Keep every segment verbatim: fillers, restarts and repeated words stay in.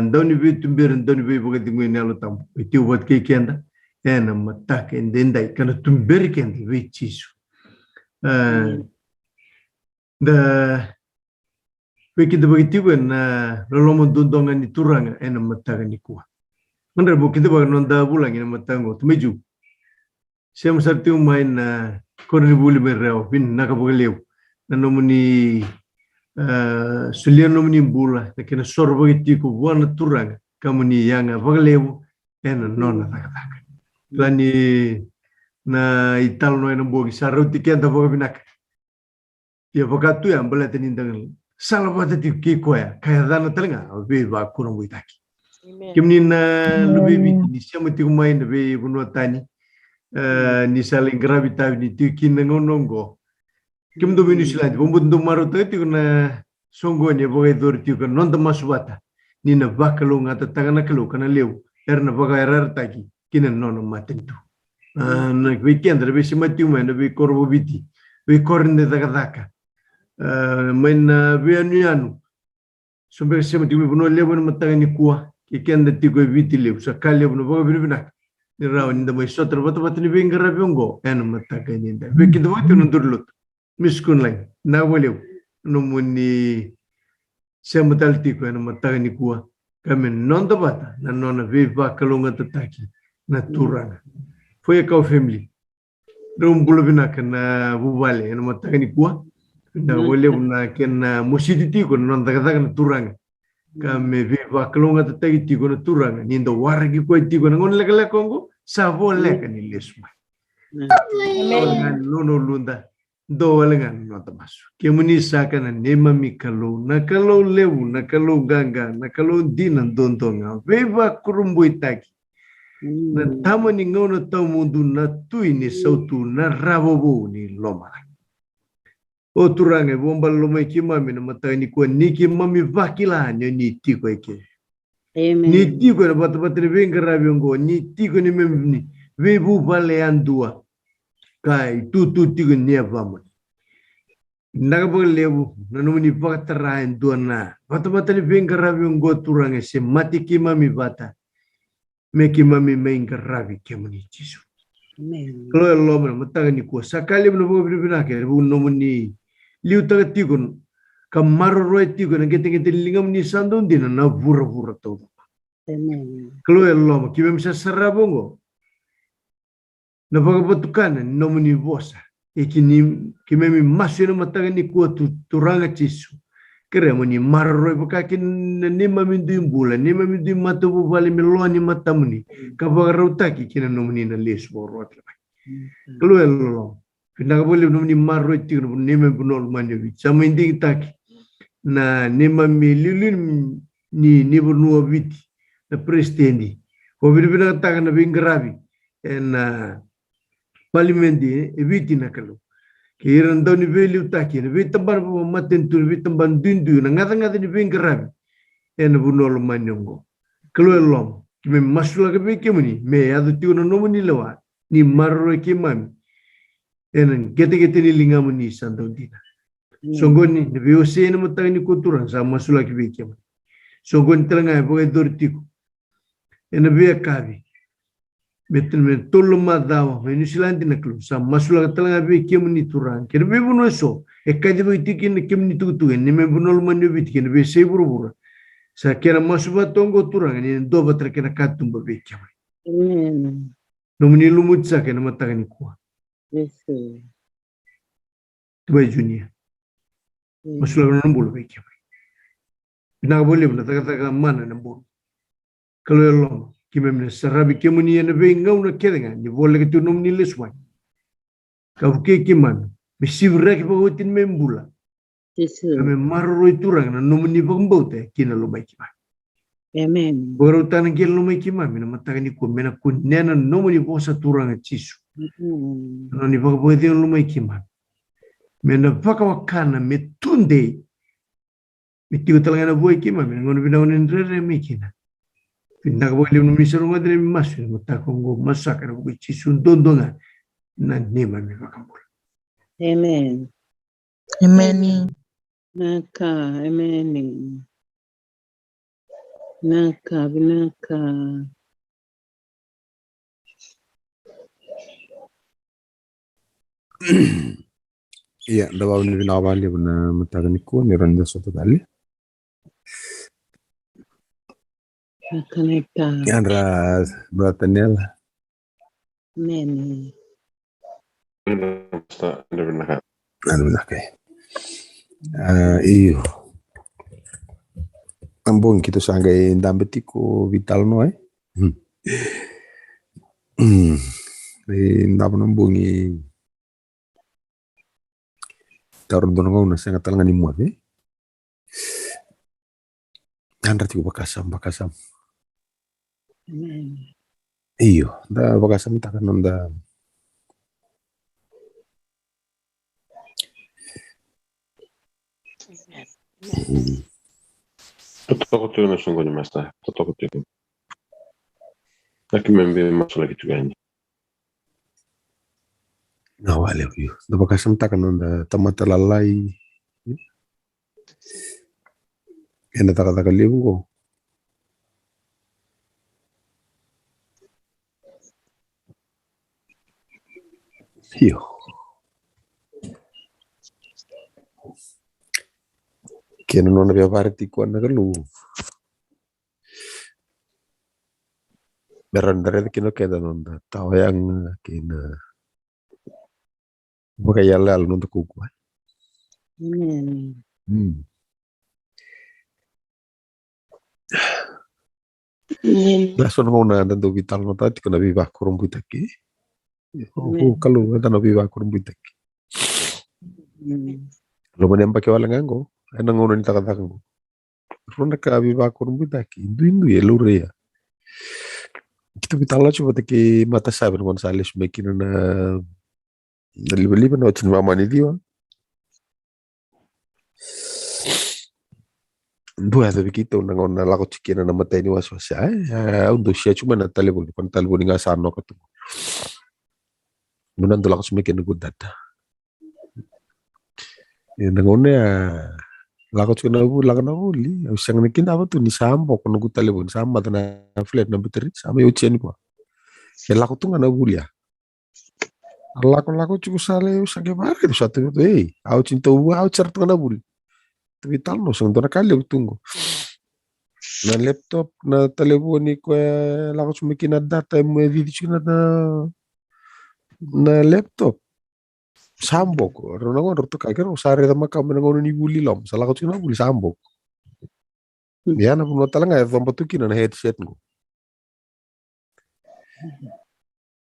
dau ni veituberi, dau ni veivakacegui na Yalo Tabu e tiko vata kei keda ena mataka edaidai, ka na tuberi keda vei Jisu. A, da veikidavaki tiko ena loloma duadua ga ni Turaga ena mataka nikua. Madrai vou kidavaka na noda vulagi ena mataka oqo. Tamai Jiu, sema sara tiko mai na koronivuli mai Rewa, vinaka vakalevu na nomuni, a, solia na nomuni bula, na kena sorovaki tiko vua na Turaga, ka moni yaga vakalevu ena nona cakacaka. Kila ni na italanoa ena bogi sa rauti keda vakavinaka. Ia vaka tu ya baleta ni da salavata tiko kei koya, ka yacana tale ga, a, veivakurabuitaki. Kemuni na luve i Viti ni sema tiko mai na veivanua tani, a, ni sa lai qaravi tavi ni tiko kina na gauna oqo. Kemudou mai Niusiladi, vakabauta dou marautaka tiko na soqoni e vakayacori tiko, ka noda masu vata ni na vakalougatataka na Kalou ka na levu era na vakayarayarataki ki na nona matanitu. A, na vei keda na veisemati tiko mai na veikoro vakaviti, veikoro ni cakacaka, a, mai na veiyanuyanu. So beka sema tiko mai Vanua Levu ena mataka nikua, kei keda tiko e Viti Levu, sa ka levu na vakavinavinaka ni rawa ni da mai sota na vatavata ni veiqaravi oqo ena mataka edaidai. Veikidavaki tiko na duru ni lotu. Miss Kunlai, vinaka vakalevu nomuni sema tale tiko ena mataka nikua, ka me noda vata na nona veivakalougatataki na Turaga. Foia Kau family, drau bula vinaka na vuvale ena mataka nikua. Vinaka vakalevu na kena mositi tiko na nona cakacaka na Turaga, ka me veivakalougatataki tiko na Turaga ni da waraki koya tiko ena gauna lekaleka oqo, sa voleka ni lesu mai. Dua wale ga na noda uluda, dua wale ga na noda masu. Kemuni saka na neimami Kalou, na Kalou levu, na Kalou qaqa, na Kalou dina duadua ga, veivakurabuitaki, na Tama ni gauna tawamudu, na Tui ni sautu, na Ravouvou ni lomalagi. O Turaga, e vakabalalo mai keimami na mataka nikua ni keimami vakila ni ni tiko eke. Ni tiko ena vatavata ni veiqaravi oqo, ni tiko ni memi veivuvale yadua, ka itutu tiko ni yavamuni. Vinaka vakalevu na nomuni vakatara e dua na vatavata ni veiqaravi oqo Turaga, e semati keimami vata me keimami mai qaravi kemuni Jisu. Kalou e loma, na mataka nikua sa ka levu na vakavinavinaka ena vuku ni nomuni liutaka tiko ka maroroya tiko ena qeteqete ni ligamuni sa dau dina na vuravura taucoko. Kalou e loma, keimami sa sarava oqo na vakavatukana ni nomuni vosa. E ki ni keimami masu ena mataka nikua, Turaga Jisu, kerea mo ni maroroi vaka kina na neimami dui bula, neimami dui matavuvale me loa ni matamuni, ka vakarautaki kina nomuni na lesu vakarua. Kalou e loloma, vinaka vakalevu nomuni maroroi tiko na neimami vanua lomani o Viti. Sa mai digitaki na neimami liuliu ni, ni vanua o Viti, na peresitedi. Vakavinavinakataka na veiqaravi ena palimedi e Viti na Kalou, kei ira na dau ni veiliutaki ena veitabana vakamatanitu, na veitabana duidui, na gacagaca ni veiqaravi ena vanua lomani oqo. Kalou e loma, keimami masulaka vei kemuni me yaco tiko na nomuni lewa ni maroroi keimami ena qeteqete ni ligamuni sa dau dina. Soqoni na veiwasei ena mataka nikua Turaga sa masulaki vei kemuni. Soqoni tale ga e vakayacori tiko ena veiyakavi me tolu na macawa mai Niusiladi na Kalou, sa masulaka tale ga vei kemuni Turaga. Kei na veivanua eso e kacivaki tiko kina na kemuni tukutuku ena neimami vanua lomani o Viti kei na veiyasai vuravura. Sa kena masu vata oqo Turaga ni na duavata na kena katuba vei kemuni. Nomuni lumuti saka ena mataka nikua. Tuvai Junior, masulaka na nona bula vei kemuni. Vinaka vakalevu na cakacaka mana ena bula. Kalou e loma, keimami na saravi kemuni ena veigauna kece ga ni voleka tiko nomuni lesu mai. Ka vukei keimami me siviraki vakaoti na neimami bula, ka me maroroi Turaga na nomuni vakabauta ki na lomai keimami. Vakarautaka na qele lomai keimami na mataka nikua me na kunea na nomuni vosa Turaga Jisu. Na nomuni vakavakacegu lomai keimami me na vakawakana me tudei, me tiko tale ga ena vuai keimami na gauna vinaka ni rere mai kina. Vinaka vakalevu nomuni sa rogoca na neimami masu ena mataka oqo, masu saka ena vuku i Jisu duadua ga na neimami vakabula. Emeni. Emeni. Naka, emeni. Vinaka, vinaka. Ia, da vakavinavinaka vakalevu na mataka nikua ni rawa ni da sota tale. Vinaka na ita. Yadra, Brother Daniel. Amen. Yadra vinaka. Yadra vinaka. Ah, io. Na bogi keitou sa qai dabe tiko veitalanoa, e? Hmm. Hmm. E davo na bogi. Taura dua na gauna sega tale ga ni moce. Yadra tiko vakasama, vakasama. Amen. Io, da vakasamataka noda. Amen. Mm. Totoka tiko na soqoni, Master. Totoka tiko. Na keimami veimasulaki tiko yani. Na wale, io. Da vakasamataka noda tamata lalai ena cakacaka levu qo. Io. Kei na nona via vara tiko na Kalou. Me rawa ni da raica kina o keda na noda tawa yaga kei na vakaiyalayala noda kaukaua. Amen. Mm. Amen. Na so na gauna da dau veitalanoataka tiko na veivakurabuitaki. O, amen. O Kalou eda na veivakurabuitaki. Amen. Loma ni yabaki wale ga qo, ena gauna ni cakacaka qo. Rua na ka veivakurabuitaki, duidui e laurai. Keitou veitalanoa tiko vata kei Matasave na gauna sa lesu mai kina na, na livaliva na oti ni vamani ciwa. Dua yaco vei keitou na gauna lako tiko kina na matai ni wasewase, e, au dau share tiko mai na talevoni, ko na talevoni ga sa noka tu. Gauna dau lako tiko mai kina noqu data. Ia na gauna ya lako tiko na vuli, lako na vuli, au sega ni kidava tu ni sa boko noqu talevoni, sa mate na flat na battery, sa mai oti yani vua. E lako tu ga na vuli ya. A lako, lako tiko sa lai, au sa qai vakaraica, au sa tu, ei, a oti ni tau, a oti sara tu ga na vuli. Tou veitalanoa, sega dua na ka levu tu qo. Na laptop, na talevoni koya lako tiko mai kina na data, e mai cici tiko na, na laptop. Sa boko, rau na gauna rau toka, ke rau sa raica makawa mai na gauna ni vuli loma, sa lako tiko na vuli, sa boko. Ia na vanua tale ga e coba tu kina na headset qo.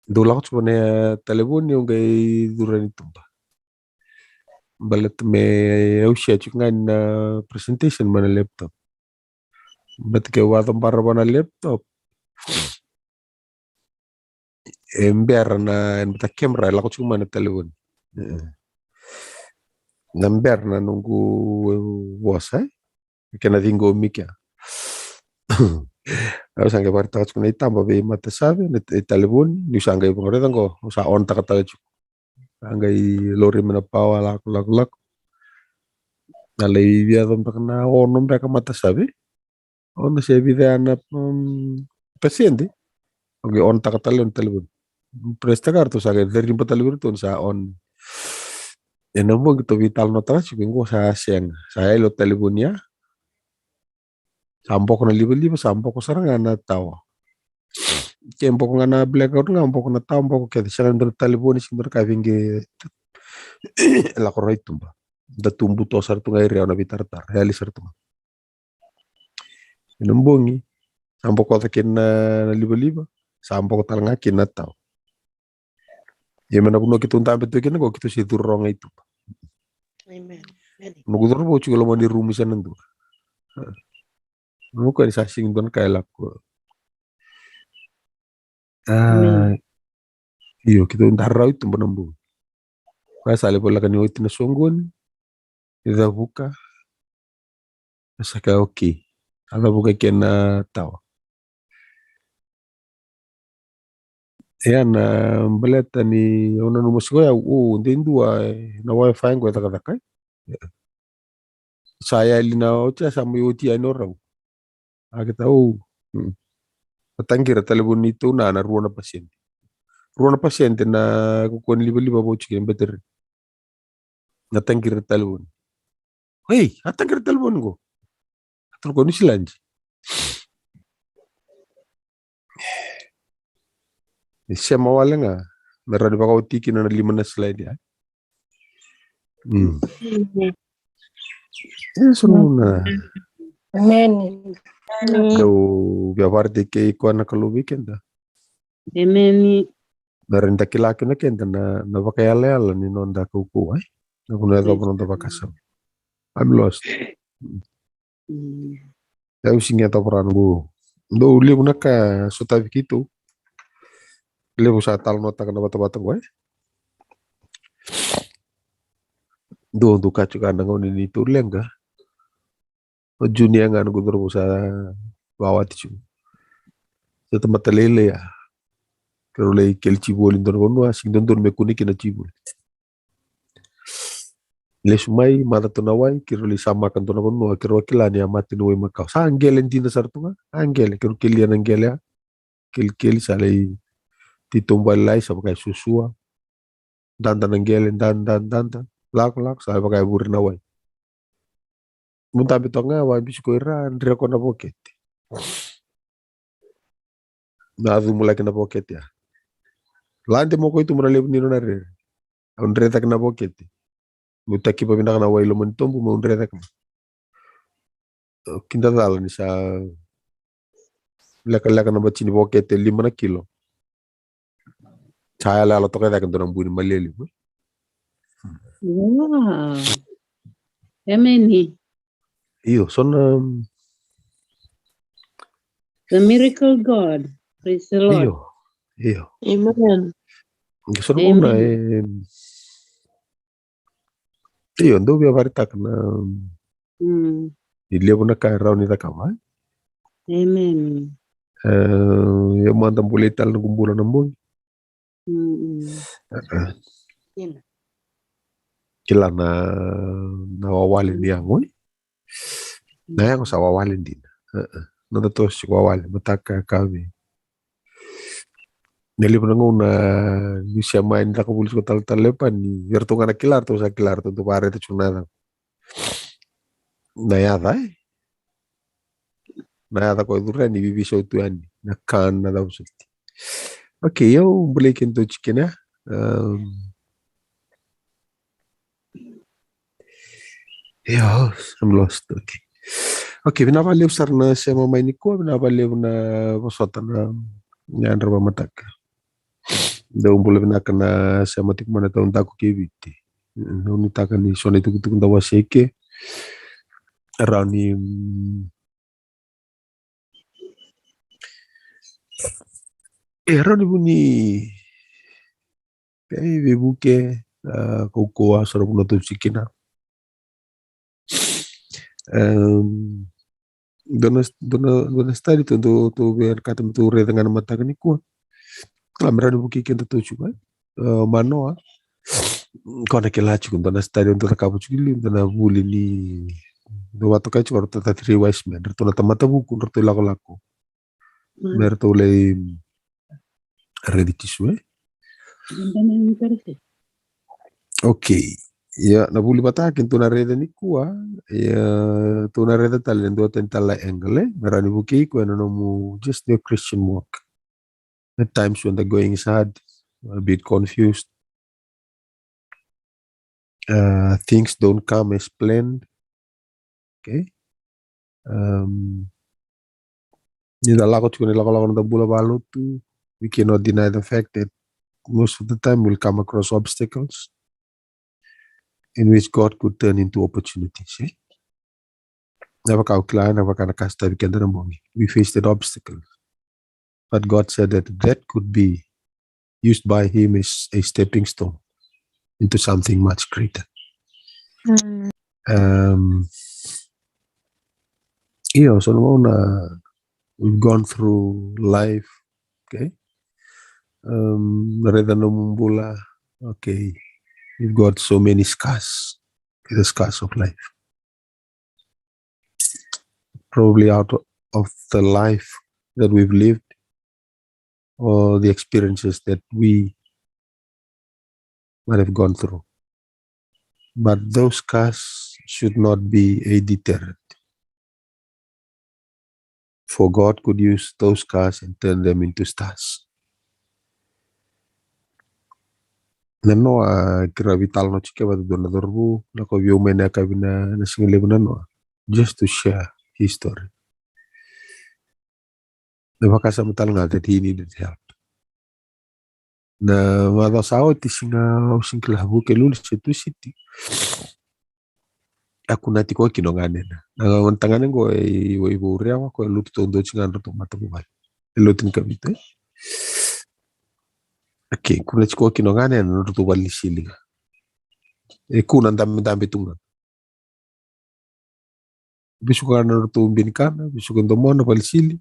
Dau lako tiko na talevoni, au qai curu yani i tuba. Baleta me au share tiko ga na presentation mai na laptop. Baleta ke au a cabora vua na laptop, e bera na, e beta camera e lako tiko mai na talevoni. E. Na bera na noqu vosa, e? Kena ciqomi kea. Au sa qai vakaraitaka tiko na itaba vei Matasave, na i-, talevoni, niu sa qai vakaraica qo, au sa on taka tale tiko. Sa qai laurai mai na power, lako, lako, lako. Na lai via yaco beka na ono beka, Matasave. Ono se vica na, um, pasede. Au qai on taka tale na talevoni. Press taka, ratou sa qai cariba tale vei ratou ni sa on. Ena bogi tou veitalanoataka tiko qo sa sega. Sa yali o talevoni ya. Sa boko na livaliva, sa boko sara ga na tawa. Ke boko ga na blackout ga, boko na tawa, boko kece, sega ni dua na talevoni, sega ni dua na ka vei qai lako rawa i tuba. Da tu buto sara tu ga i Rewa na veitaratara, yali sara tu ga. Ena bogi, sa bokoca kina na livaliva, sa boko tale ga kina na tawa. Ia mai na vanua keitou dabe tu kina qo, keitou se curu rawa ga i tuba. Amen. Noqu cauravou tiko e loma ni rumu se na dua. Noqu kaya ni sa sega ni dua na ka e lako. A, io, keitou dara rawa i tuba na bogi. Koya sa lai voleka ni oti na soqoni. E cavuka. Sa kaya okay. A cavuka kina na tawa. Ia na baleta ni au nanuma tiko ya, o, de dua, e, na wifi qo e cakacaka, e. Sa yali na oti, sa mai oti yani o rau. A keitou. Hmm. A taqiri talevoni neitou na, na rua na pasede. Rua na pasede na kaukaua ni livaliva vauci kina beteri. Na taqiri talevoni. Ei, a taqiri talevoni qo. A toro ko Niusiladi. Ni sema wale ga me rawa ni vakaoti kina na lima na slide ya. Mm. Amen. Eso na. Amen. Dou via vakaraitaki koya na Kalou vei keda. Amen. Me rawa ni da kila kina keda na, na vakayalayala ni noda kaukaua, e? Na vanua e yacova noda vakasama. I'm lost. Mm. Au sega ni yacova rawa na qo. Dou levu na ka sotavi keitou. Levu sa talanoataka na vatavata qo, e? Dou, dou kaci ka na gauna ni neitou leqa. O Junior ga na qo cauravou sa vawati tu. Sa tamata lailai ya. Keirau lai keli tiko voli dua na vanua, sega ni dodonu me kune kina tiko voli. Lesu mai, maca tu na wai, keirau lai samaka dua na vanua, keirau a kila ni a mate ni wai makawa. Sa qele dina sara tu ga, a qele, keirau kelia na qele ya. Kelikeli sa lai titobu lai, sa vaka e suasua. Dada na qele, dada, dada, dada. Lako, lako, sa vaka e vuri na wai. Mu dabe toka ga, vabisi ko ira, dre ko na vokete. Na cumulaki na vokete ya. Lade mo ko i tu mo na levu ni nona rere. Au dre cake na vokete. Meu takiva vinaka na wai loma ni tobu, meu dre cake mai. Kida cala ni sa lekaleka na bati ni vokete lima na kilo. Sa yalayala toka e cake dua na bui ni malialimu. Wow. Emeni. Io, so na The miracle God. Praise the Lord. Io, io. Amen. So na gauna e Io, dou via vakaraitaka na. Mm. Ni levu na ka e rawa ni cakava, e? Amen. E, io mada bulai tale na noqu bula na bogi. Mm, mm. E, e. Kila na, na wawale ni yago, e? Na yago sa wawale dina. E, e. Noda toso wawale, mataka, yakavi. Na levu na gauna ni se mai ni caka vuli tiko talatala Lepani, eratou ga na kila, eratou sa kila, eratou dau vakaraica tiko na yaca. Na yaca, e? Na yaca ko e curu yani, veiveisau tu yani, na ka na cava soti. Okay, io, bulai kemudou tiko kina. Em, Io, I'm lost. Okay. Okay, vinaka vakalevu sara na sema mai nikua, vinaka vakalevu na vosota na, na yadra vakamataka. Dou bula vinaka na sema tiko mai na taudaku kei Viti. Mm, nuitaka ni so na itukutuku da wasea eke. Rawa ni, mm, E rawa ni vu ni veivuke, a, kaukaua, so na vanua tou tiko kina. Em, dua na, dua na, dua na study tou, tou, tou vinakata me tou raica ga na mataka nikua. A, me rawa ni vukei keda tou tiko, e? E, manoa. Ko na kila tiko dua na study dau cakava tiko i liu, dua na vuli ni, dau vakatokai tiko ratou na three wise men, ratou na tamata vuku, ratou ilakolako. Mm. Me ratou lai raici Jisu, e? Okay. Ia, na vuli vata kei tou na raica nikua, ia, tou na raica tale e dua tani tale na angle, e? Me rawa ni vukei iko ena nomu just your Christian walk. At times when the going is hard, a bit confused, uh, things don't come as planned. Okay. Um, ni da lako tiko na ilakolako ni noda bula vakalotu, we cannot deny the fact that most of the time we'll come across obstacles in which God could turn into opportunities, e? Na vaka au kila, na vaka na ka sa tavi keda na bogi. We faced an obstacle. But God said that that could be used by him as a stepping stone into something much greater. Mm. Um, io, so na gauna we've gone through life, okay? Um, raica nomu bula, okay? You've got so many scars, the scars of life. Probably out of, of the life that we've lived or the experiences that we might have gone through. But those scars should not be a deterrent. For God could use those scars and turn them into stars. Na noa, keirau veitalanoa tiko vata dua na cauravou, lako vei au mai na yakavi na, na siga levu na noa, just to share his story. Na vakasama tale ga that he needed help. Na macawa sa oti, siga, au sega ni kila, Vukelulu se Tusiti. A kuna tiko kina o ganena. Na gone tagane qo e, e Vourewa, ko e lotu taudua tiko ga na nodratou matavuvale. E lotu ni Kavitu, e. Okay, kuna tiko kina o ganena na nodratou vale ni sili ga. E kuna dabedabe tu ga. Vesuka ga na nodratou benikana, vesuka domona, vale ni sili.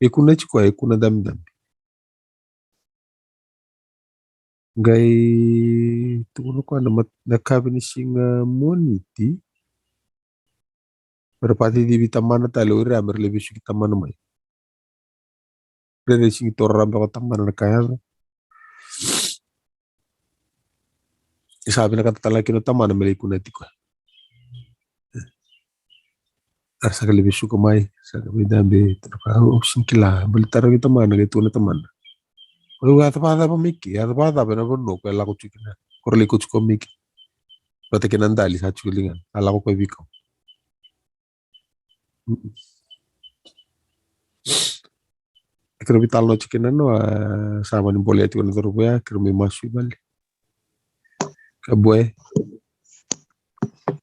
E kuna tiko, e kuna dabedabe. Qai tukuna o koya na mat-, na yakavi ni siga Moniti, me ra vakacici vei tamana tale o ira, me ra lai vesuki tamana mai. Rairai sega ni taura rawa beka o tamana na ka e yaco. Sa vinakata tale ga kina o tamana me lai kunati koya. A sa qai lai vesuka mai, sa qai mai dabe, tukuna o koya, au sega ni kila, baleta ni tarogi tamana, qai tukuna o tamana, o iko a yaco vakacava mai ke, a yaco vakacava ena vanua ko lako tiko kina, ko ra lai kauti koya mai ke? Vata kei na dali sa tiko e ligana, a lako koya vei kau. Mm-mm. Keirau veitalanoa tiko kina, no, a, sa mani bolea tiko na cauravou ya, keirau mai masu i vale. Ka boy,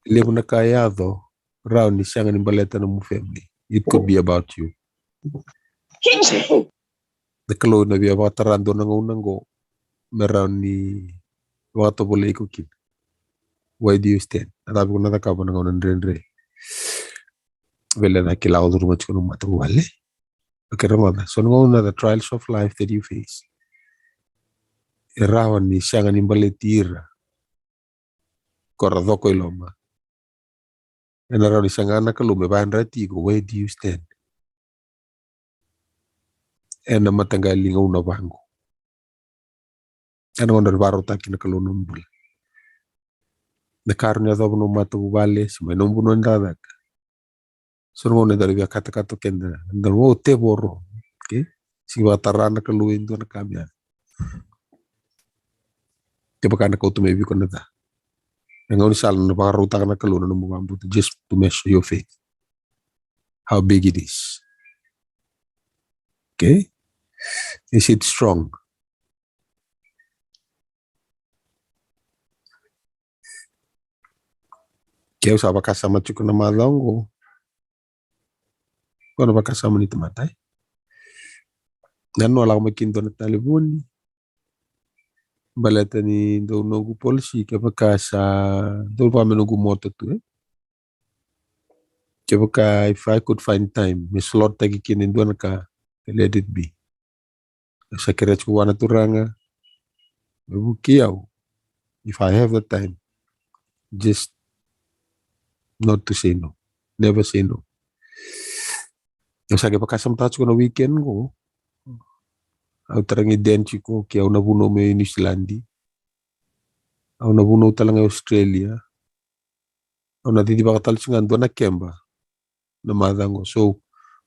levu na ka e yaco, rawa ni sega ni baleta nomu family. It could be about you. Na Kalou ena via vakatara dua na gauna qo me rawa ni vakatovolei iko kina. Where do you stand? Na cava iko na cakava na gauna dredre? Vei ira na kila, o curuma tiko na matavuvale. Okay, rogoca. So na gauna, the trials of life that you face, e rawa ni sega ni baleti ira ko ra coko i loma. Ena rawa ni saga na Kalou me vakayadrati iko, where do you stand? Ena mataqali gauna vaqo. Ena gauna e vakarautaka kina na Kalou na nomu bula. Na ka rawa ni yacova nomu matavuvale, se mai nomu vanua ni cakacaka. So na gauna eda via katakata o keda, eda, o tevoro. Okay? Sega ni vakatara na Kalou e dua na ka me yaco. Kevaka ena kauta mai vei iko na ca, na gaunisala ena vakarautaka na Kalou na nomu vakabauta, just to measure your faith. How big it is. Okay? Is it strong? Ke au sa vakasama tiko na macawa qo. Qo na vakasama ni tamata, e. Na noa lako mai kina dua na talevoni. Baleta ni dau noqu policy, kevaka sa dau vaka me noqu moto tu, e. Kevaka, if I could find time me slot taki kina e dua na ka, let it be. Au sa kerea tiko vua na Turaga me vukei au. If I have the time, just not to say no. Never say no. Au sa qai vakasamataka tiko na weekend qo. Au tarogi Deni tiko ke au na vunau mai Niusiladi. Au na vunau tale ga i Australia. Au na cicivaka tale tiko ga dua na keba na macawa qo. So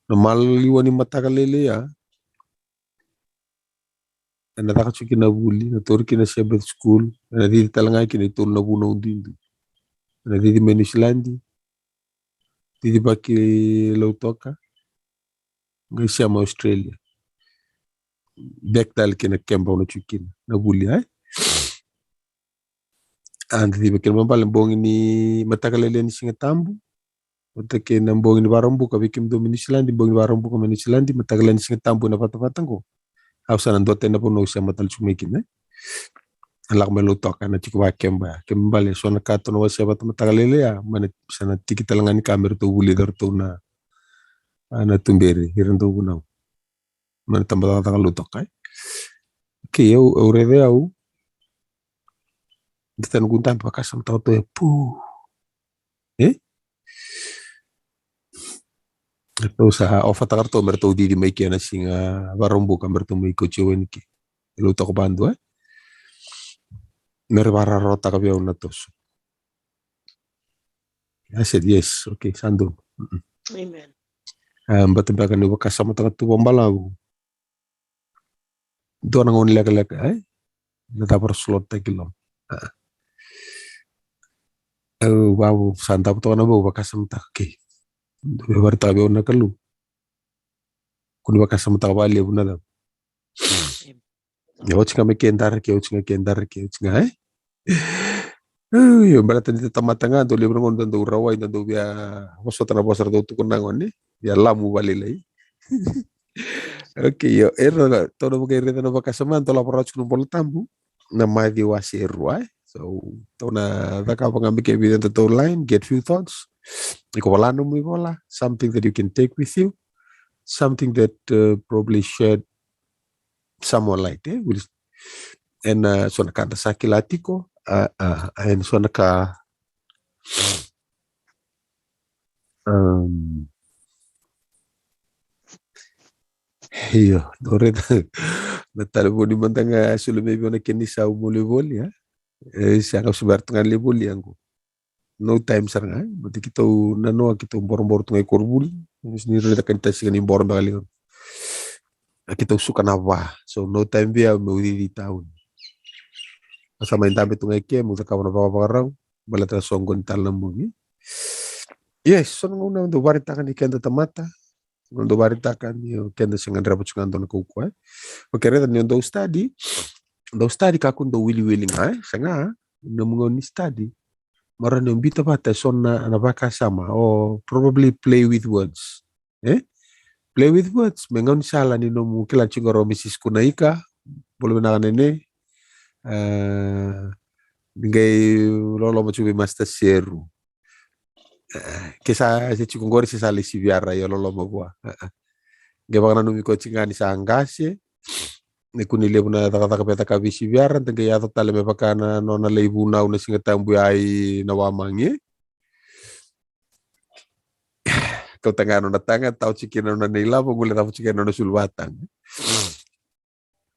na maliwa ni mataka lailai ya, ena caka tiko kina na vuli, na tauri kina na Sabbath school, ena cici tale ga kina e tolu na vunau duidui. Ena cici mai Niusiladi, cicivaki Lautoka, qai sema Australia. Back tale kina keba au na tiko kina na vuli, ai. A cicivaki kina, baleta bogi ni mataka lailai ni Siga Tabu vata kei na bogi ni Vakaraubuka vei kemudou mai Niusiladi, bogi ni Vakaraubuka mai Niusiladi, mataka lailai ni Siga Tabu ena vatavata qo. Au sa na duatani na vanua au sema tale tiko mai kina, e. A lako mai Lautoka, ena tiko vakakeba ya. Kena ibalebale, so na ka tou na wasea vata mataka lailai ya, mai na, sa na tiki tale ga ni ka me ratou vulica o ratou na, a, na tuberi, ira na dauvunau mai na tabacakacaka Lautoka, e. Okay, au, au raica au. Dua tale noqu dabe, vakasamataka tu e, pu. E? Ratou sa ofataka ratou me ratou cici mai ke na siga Vakaraubuka me ratou mai kauti au yani ke. E lou toka vadu e, me ra vakararawataka vei au na toso. I said yes. Okay, sa donu. Mm-mm. Amen. A, bata beka niu vakasamataka tu vakabalavu. Dua na gauna lekaleka e, na cava ra solotaki loma. A. Au vavo sa davo toka na vau, vakasamataka, okay. Dou vakaraitaka vei au na Kalou. Kua ni vakasamataka vakalevu na cava. E oti ga me ke dara ke, oti ga ke dara ke, oti ga e. Io, baleta ni tamata ga dau levu na gauna dau rawai, dau via vosota na vosa ratou tukuna na gone. Via lamu vakalailai. Okay, io, era tou na vakairaica na vakasama, dou lako rawa tiko na iVola Tabu, na Maciu wase e rua e. So tou na cakava ga me ke vica na tou line, get few thoughts. Iko vola nomu ivola, something that you can take with you, something that uh, probably shared somewhat like eh, will, ena so na ka da sa kila tiko, a, a, ena so na ka, um, io, dou raica na talevoni mada ga sulu mai vei au na kena isau mo lai voli a. E sa ga subera tu ga lai voli yaqu. No time sara ga e, baleta keitou nanoa, keitou boroboro tu ga i koronivuli. Ni raica ka ni tasi ga ni boro beka liga. A keitou suka na va, so no time vei au meu cici tauni. A sa mai dabe tu ga i ke meu cakava na vakavakarau. Baleta soqoni tale na bogi. Yes, so na gauna dau vakaraitaka ni keda tamata, dau vakaraitaka ni o keda se gadreva tiko ga dua na kaukauwa e. Okay, raica ni o dau study, dau study kakua ni dau wiliwili ga e, sega, nomu gauna ni study. Mara ni o bita vata e so na, na vakasama, o probably play with words. E? Play with words, me gaunisala ni nomu kila tiko qo o Mrs Kunaika, bula vinaka nene. A, ni qai loloma tiko vei Master Seru. E, ke sa se tiko qori se sa lai siviyara io loloma vua. E, e. Qai vakananumi koya tiko ga ni sa qase. Ni kua ni levu na cakacaka vei caka vei siviyara, da qai yaco tale me vaka na nona lai vunau na Siga Tabu ya i Nawamagi. Kauta ga nona taga, tau tiko kina nona neilava, gule cava tiko kina nona sulu vataga.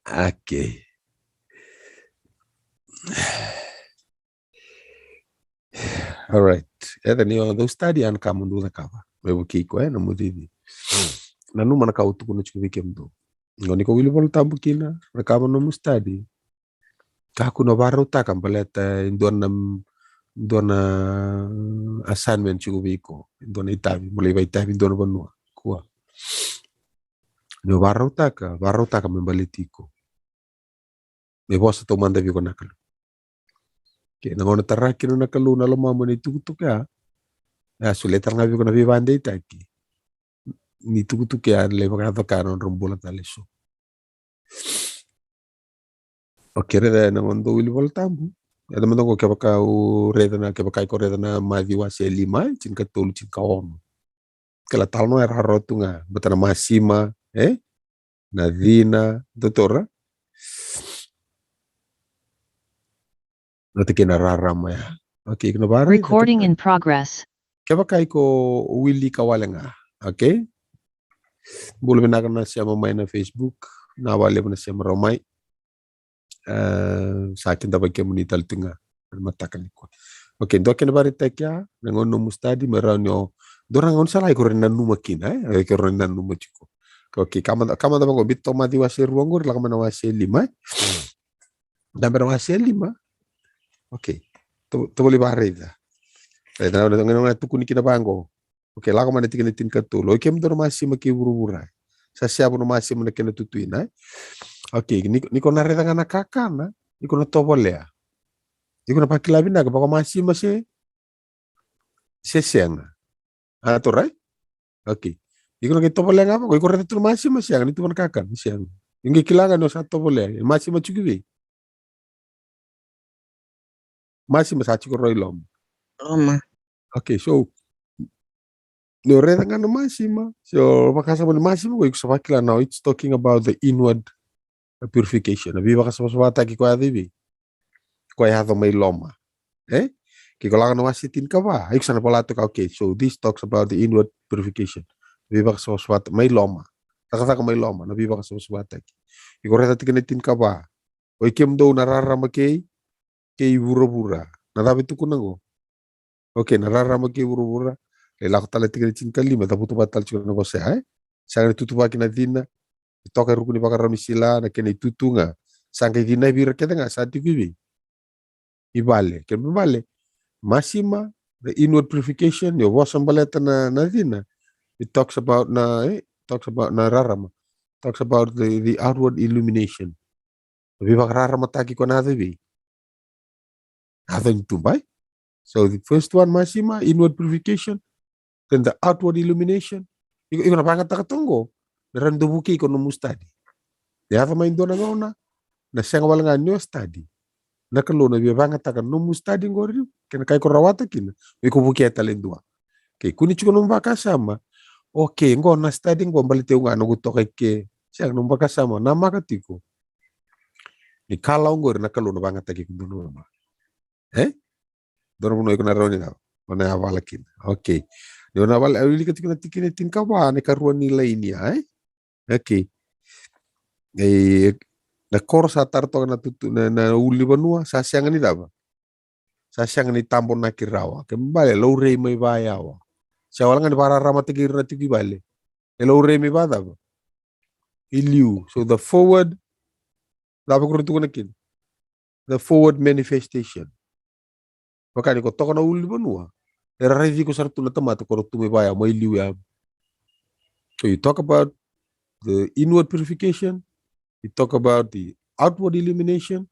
Okay. Alright. Eda ni o dau study a na ka mo dau cakava me vukei iko e na mo cici. Nanuma na ka au tukuna tiko vei kemudou. Qo ni ko wili Vola Tabu kina, cakava nomu study. Kakua ni vakarautaka baleta e dua na, dua na assignment tiko vei iko, e dua na itavi mo lai vakaitavi e dua na vanua. Kua ni vakarautaka, vakarautaka me baleti iko. Me vosa taumada vei iko na Kalou. Ke na gauna tara kina na Kalou na lomamu ena itukutuku ya, e a solia tale ga vei iko na veivakadeitaki ni tukutuku ya, na lai vakayaco ka na nodra bula tale eso. Okay, raica na gauna dou wili Vola Tabu. Eda mada qo kevaka au raica na, kevaka iko raica na Maciu wase e lima, e, tinikatolu, tinikaono. Kila talanoa e rawarawa tu ga, bata na masima, e? Na cina, dou taura. Vata kei na rarama ya. Okay, iko na vakaraica. Recording in progress. Kevaka iko wilika wale ga. Okay? Bula vinaka na sema mai na Facebook, na vakalevu na sema rawa mai. E, sa kidavaki kemuni tale tu ga ena mataka nikua. Okay, dua kena vakaraitaki ya, na gauna nomu study me rawa ni o, dua na gauna sa lai iko rawa ni nanuma kina, e? Iko rawa ni nanuma tiko. Okay, ka mada, ka mada vaqo, biuta toka Maciu wase e rua qori, lako mai na wase e lima, e? Dabe na wase e lima. Okay. Tou, tou voli vakaraica. Raica na, na, na, na tukuni kina vaqo. Okay, lako mai na tikina tinikatolu. Oi kemudou na masima kei vuravura. Sa seavu na masima na kena tutuina, e? Okay, ni, ni ko na raica ga na kakana, ni ko na tovolea. Ni ko na vakila vinaka, vakamasima se, se sega. A, taura, e? Okay. Ni ko na qai tovolea ga vaqo, ni ko raica tu na masima, sega, ni tu na kakana, sega. Ni qai kila ga ni o sa tovolea, e masima tiko i vei? Masima sa tiko rawa i loma. Loma. Okay, so ni o raica ga na masima, so vakasama ni masima, iko sa vakila now, it's talking about the inward purification. Na veivakasavasavataki ko yaco i vei? Ko yaco mai loma. E? Ke ko lako na wase tinikava, iko sa na vola toka, okay, so this talks about the inward purification. Veivakasavasavataki mai loma. Cakacaka mai loma na veivakasavasavataki. Iko raica tikina e tinikava. Oi kemudou na rarama kei, kei vuravura. Na cava e tukuna qo? Okay, na rarama kei vuravura. E lako tale tikina e tinikalima, cavuta vata tale tiko na vosa ya, e? Sega ni tutuvaki na cina, e toka e ruku ni vakarau ni sila, na kena itutu ga. Sa qai cinavi ira kece ga sa tiko i vei? I vale. Kena ibalebale, masima, the inward purification, ni o vosa baleta na, na cina. It talks about na, eh, talks about na rarama. Talks about the, the outward illumination. Na veivakararamataki ko na yaco i vei? Yaco ni tuba, e? So the first one, masima, inward purification, then the outward illumination. Iko, iko na vagataka toka qo, me rawa ni dau vukei iko na nomu study. Ni yaco mai dua na gauna, na sega wale ga ni o study. Na Kalou na via vagataka na nomu study qori, kei na ka iko rawata kina, me iko vukea tale dua. Kei kua ni tiko na nomu vakasama. Okay, qo na study qo baleti au ga noqu toka i ke. Sega, na nomu vakasama, namaka tiko. Ni kalawa qori na Kalou na vagataki iko dua na gauna. E? Dua na vanua iko na rawa ni na, o na yavala kina. Okay. Ni o na yavala, au wilika tiko na tikina e tinikava, na ikarua ni laini ya, e? Okay. E, na koro sa tara toka na tutu, na, na ulunivanua, sa sega ni cava? Sa sega ni tabonaki rawa. Kena ibalebale, laurai mai vayawa. Sa wale ga ni vakararamataki ira na tiko i vale. E laurai mai vacava? I liu. So the forward, cava ko ra tukuna kina? The forward manifestation. Vaka ni ko toka na ulunivanua, era raici iko sara tu na tamata ko ra tu mai vaya, mai liu ya. So you talk about the inward purification, you talk about the outward illumination,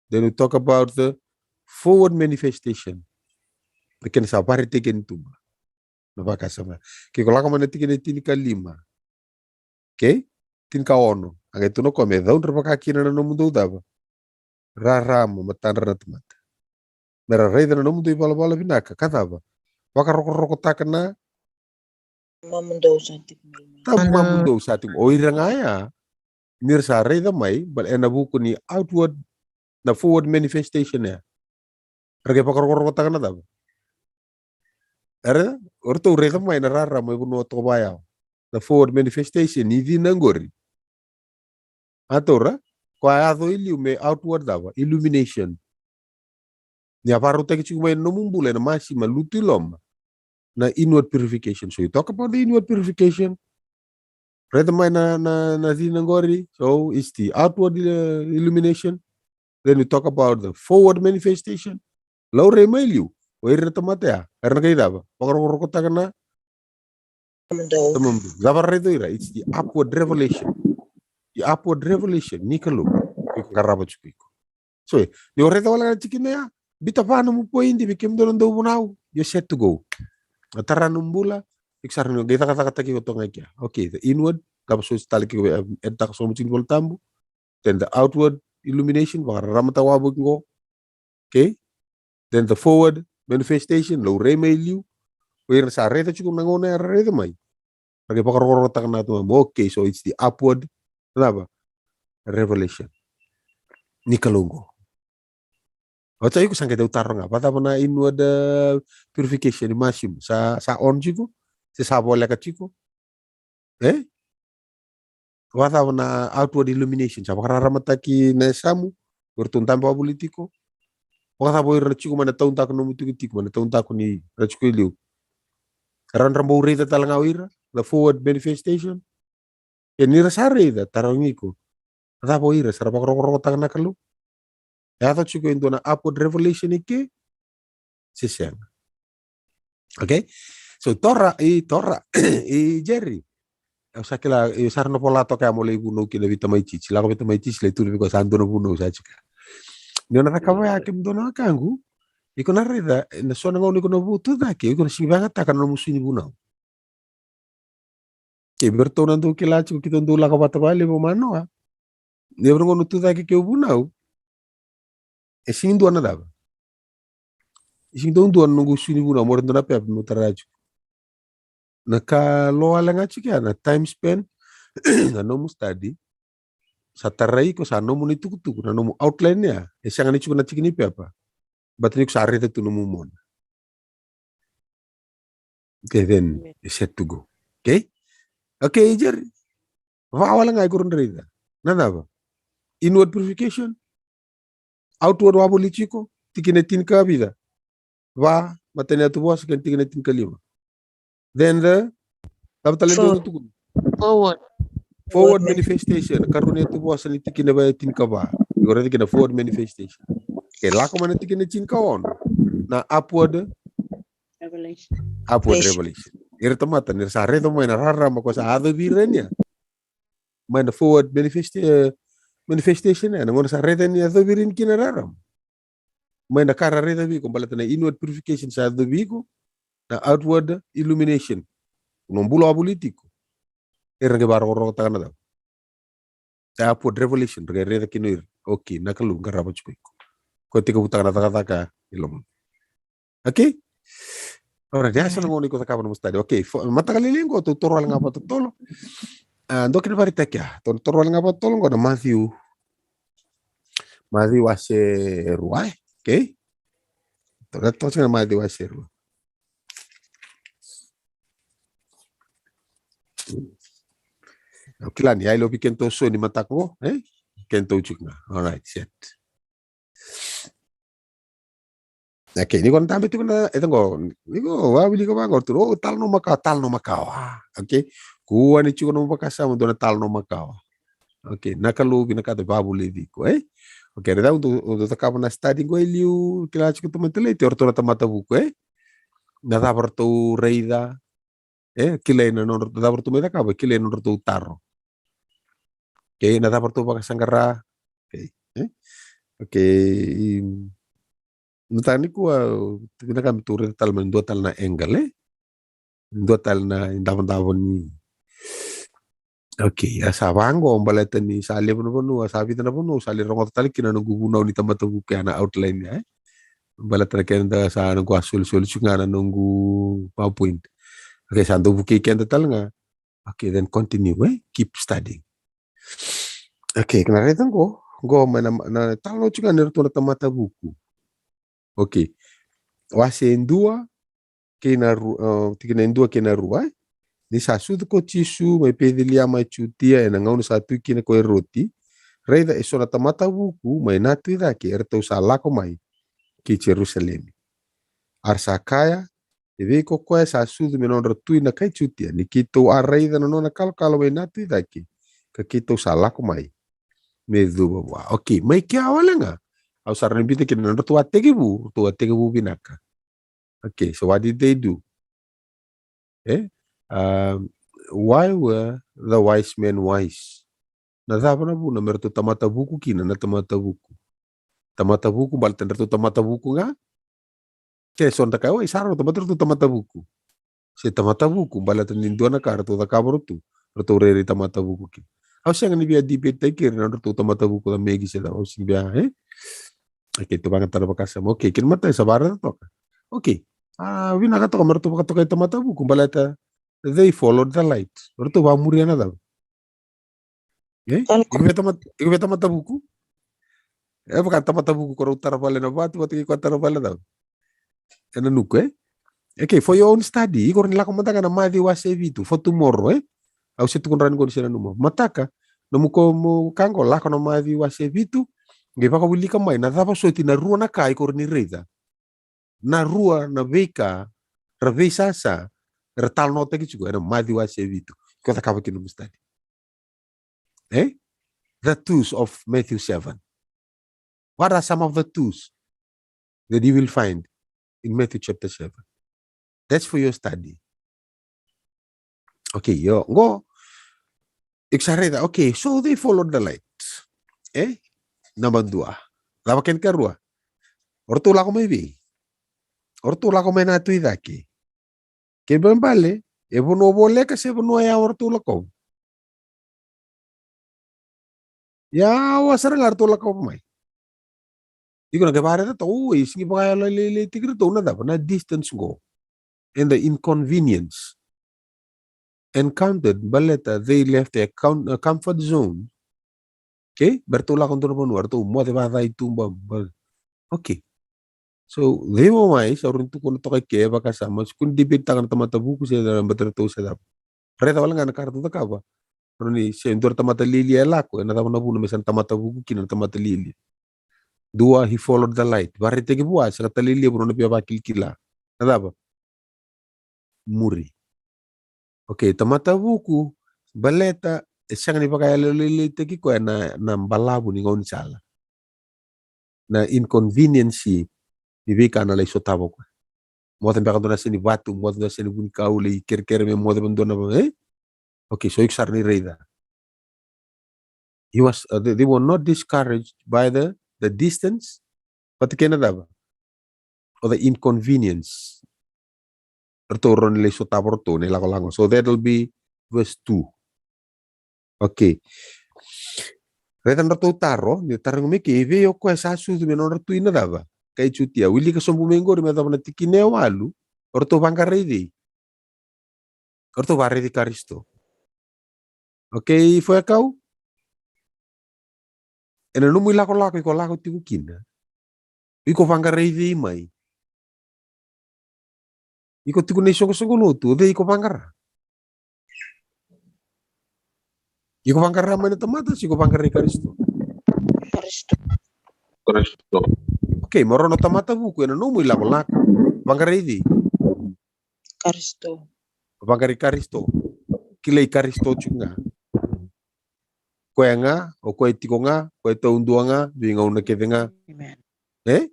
then you talk about the forward manifestation. Na kena sa vakaraitaki ni tuba. Na vakasama. Ke ko lako mai na tikina e tinikalima. Okay? Tinikaono. A qai tukuna o koya me caudre vaka kina na nomudou cava? Rarama, matadra na tamata. Me ra raica na nomudou ivalavala vinaka, ka cava? Vakarokorokotaka na tamamudou sa tiko mai. Tamamudou sa tiko. O ira ga ya, ni ra sa raica mai, but ena vuku ni outward, na forward manifestation ya. Ra qai vakarokorokotaka na cava? Era, o ratou raica mai na rarama e vanua toka vayawa. Na forward manifestation ni cina qori. A taura, ko a yaco i liu me outward cava? Illumination. Ni a vakarautaki tiko mai na nomu bula ena masima, lutu i loma. Na inward purification. So you talk about the inward purification. Raica mai na, na, na cina qori. So it's the outward, uh, illumination. Then you talk about the forward manifestation. Laurai mai liu. O ira na tamata ya, era na qai cava? Vakarokorokotaka na tamamudou. Cava raica ira? It's the upward revelation. The upward revelation ni Kalou. Iko qarava tiko iko. So, ni o raica wale ga na tikina ya, biuta va nomu point vei kemudou na dauvunau, you're set to go. Na tara nomu bula, iko sa rawa ni qai cakacakataki iko toka ga i kea. Okay, the inward, cava soti tale ke iko e, e taka sobu tiko ni Vola Tabu. Then the outward illumination, vakararamataka wavoki qo. Okay? Then the forward manifestation, laurai mai liu. O ira sa raica tiko na gauna era raica mai. Ra qai vakarokorokotaka na tamamudou. Okay, so it's the upward, cava? Revelation. Ni Kalou qo. Oti ya iko sa qai dau taro ga. Vacava na inward, uh, purification ni masima? Sa, sa on tiko? Se sa voleka tiko? E? Vakacava na outward illumination? Sa vakararamataki na yasamu, o iratou dabe vakavoli tiko. Vakacava o ira na tiko mai na taudaku nomu tikotiko, mai na taudaku ni ra tiko i liu? Era na bau raica tale ga o ira na forward manifestation. Ia ni ra sa raica, tarogi iko, cava o ira, sa ra vakarokorokotaka na Kalou? E yaco tiko e dua na upward revelation i ke se sega? Okay? So, Tora, i Tora, i Jerry. Au sa kila, i sa ra na vola toka ya mo lai vunau kina vei tamai Titi. Lako vei tamai Titi, lai tukuna vei koya sa dua na vunau sa tiko. Ni o na cakava ya kemudou na wekaqu, iko na raica, na so na gauna iko na vu tu cake, iko na sega ni vakayagataka na nomu sui ni vunau. Kei vei iratou na dau kila tiko, keitou dau lako vata vakalevu o Manoa. Ni vei iratou na tu cake kei vunau. E sega ni dua na cava? E sega ni dua na noqu sui ni vunau, mo ra dua na pepa meu tara tiko. Na ka lo wale ga tiko ya, na time spent, na nomu study. Sa tarai iko, sa nomu na itukutuku, na nomu outline ya. E sega ni tiko na tiki ni pepa. But ni ko sa raica tu nomu mona. Okay, then it's set to go. Okay? Okay, Jerry. Va wale ga iko raica. Na cava? Inward purification. Outward wavoliti iko. Tikina tinikavica. Va, matai ni yatuvosa kei na tikina tinikalima. Then the, cava tale dua tukuna? Forward. Forward manifestation. Karua ni yatuvosa ni tikina va e tinikava. Iko raica kina forward manifestation. Ke lako mai na tikina tinikaono. Na upward. Revelation. Upward revelation. Ira tamata, ni ra sa raica mai na rarama ko sa yacovi ira nia. Mai na forward manifest-, eh, manifestation, eh, na gauna sa raica ni yacovi ira kina rarama. Mai na ka ra raica vei iko, baleta na inward purification sa yacovi iko, na outward illumination. Na bula wavoliti iko. Era qai varokorokotaka na cava? Sa upward revelation, ra qai raica kina o ira. Okay, na Kalou qarava tiko iko. Ko tekivutaka na cakacaka i loma. Okay? Alright, ya sa na gauna iko cakava na nomu study. Okay, fo-, mataka lailai qo, tou toro wale ga vakatotolo. A, dua kena vakaraitaki ya. Tou toro wale ga vakatotolo qo na Maciu. Maciu wase rua, eh? Okay? Tou na toso na Maciu wase rua. Au kila ni, ai lovi kena tou so ni mataka qo, eh? Kena tou tiko ga. Alright, set. Okay, ni ko na dabe tiko na, e qo, ni ko, wa wilika va qo, tu, o, talanoa makawa, talanoa makawa. Okay, kua ni tiko na vakasama, dua na talanoa makawa. Okay, na Kalou vinakata vavulici iko, eh? Okay, raica, o tou, o tou cakava na study qo e liu, kila tiko tamata lei, te o ratou na tamata vuku, eh? Na cava ratou raica, e, kilai na nodratou, cava ratou mai cakava, kilai na nodratou taro. Okay, na cava ratou vakasaqara. Okay, e? Okay, i, na tani kua, vinaka me tou raica tale mai dua tale na angle, e? Dua tale na idavodavo ni. Okay, a sa vaqo, baleta ni sa levu na vanua, sa vica na vanua, sa lai rogoca tale kina na noqu vunau ni tamata vuku ya na outline ya, eh? Baleta na keda sa noqu a solisoli tiko ga na noqu PowerPoint. Okay, sa dau vukei keda tale ga. Okay, then continue, eh? Keep studying. Okay, kena raica qo, qo mai na, na talanoa tiko ga ni ratou na tamata vuku. Okay. Wase e dua, kei na ru-, uh, tikina e dua kei na rua, eh? Ni sa sucu ko Jisu mai Peceliema e Jutia, ena gauna sa tu kina ko Eroti, raica e so na tamata vuku mai na tu i cake, eratou sa lako mai ki Jerusalemi. A ra sa kaya, e vei ko koya sa sucu me nodra tui na kai Jutia, ni keitou a raica na nona kalokalo mai na tu i cake, ka keitou sa lako mai me cuva vua. Okay, mai kea wale ga. Au sa raica bita kina na nodratou a tekivu, ratou a tekivu vinaka. Okay, so what did they do? Eh? Um, why were the wise men wise? Na cava na vuna me ratou tamata vuku kina na tamata vuku? Tamata vuku, baleta ni ratou tamata vuku ga. Ke so na ka, oi, sa ratou tamata, ratou tamata vuku. Se tamata vuku, baleta ni dua na ka ratou cakava ratou, ratou rairai tamata vuku kina. Au sega ni via debate-taki ira na nodratou tamata vuku, na Megi se cava, au sega ni via, eh? Okay, tou vagatara vakasama. Okay, kena matai sa vakaraica toka. Okay. A, vinaka toka me ratou vakatokai tamata vuku, baleta they followed the light. Ratou vakamuria na cava? Eh? Iko via tamata, iko via tamata vuku? E vaka tamata vuku ko rau tara vale na vatu, vata kei ko tara vale na cava? Ena nuku, eh? Okay, for your own study, iko ni lako mada ga na Maciu wase vitu, for tomorrow, eh? Au se tukuna rawa ni ko ni se nanuma. Mataka, nomu ko mo ka qo, lako na Maciu wase vitu, qai vakawilika mai na cava soti na rua na ka iko ni raica. Na rua na veika ra veisasa, ra talanoataki tiko ena Maciu wase vitu. Ko cakava kina nomu study. Eh? The twos of Matthew seven. What are some of the twos that you will find in Matthew chapter seven? That's for your study. Okay, io, qo. Iko sa raica, okay, so they followed the light. Eh? Naba dua. Cava kena karua? O ratou lako mai vei? O ratou lako mai na tu i cake. Kena ibalebale, e vanua voleka se vanua yawa o ratou lakova? Yawa sara ga ratou lakova mai. Iko na qai vakaraica toka, oi, sega ni vakayalolailaitaki iratou na cava, na distance qo. And the inconvenience encountered, baleta they left their com-, uh, comfort zone. Okay? Me ratou lako dua na vanua, ratou moce vakacai tu, ba, ba. Okay. So, they were wise, au rawa ni tukuna toka i ke, vakasama, se ko ni debate-taka na tamata vuku se na, baleta ratou se cava. Raica wale ga na ka ratou cakava. Ratou ni se dua na tamata lialia e lako, ena cava na vuna me sa na tamata vuku kina na tamata lialia? Dua, he followed the light. Vakaraitaki vua, sega tale ni levu na nona via vakilakila. Na cava? Muri. Okay, tamata vuku, baleta e sega ni vakayalolailaitaki koya na, na balavu ni gaunisala. Na inconvenience ni veika na lai sotava koya. Moce beka dua na seni vatu, moce dua na seni vunikau, lai kerekere me moce dua na, eh? Okay, so iko sara ni raica. He was, uh, they, they were not discouraged by the, the distance, but kena cava? Or the inconvenience. Ratou rawa ni lai sotava ratou na ilakolako. So that'll be verse two. Okay. Raica na ratou taro, ni tarogi mai ke, e vei o koya sa sucu me nodra tui na cava? Kai Jutia, wilika sobu mai qori me cava na tikina e walu, o ratou vaqara i cei? O ratou vakaraici Karisito. Okay, Foyakau? Ena nomu ilakolako iko lako tiko kina, iko vaqara i cei mai? Iko tiko na isoqosoqo lotu, o cei iko vaqara? Iko vaqara mai na tamata se iko vaqara i Karisito? Karisito. Karisito. Okay, mo rau na tamata vuku ena nomu ilakolako, vaqara i cei? Karisito. Vaqara i Karisito. Kilai Karisito tiko ga. Koya ga, o koya tiko ga, koya taudua ga, veigauna kece ga. Amen. Eh?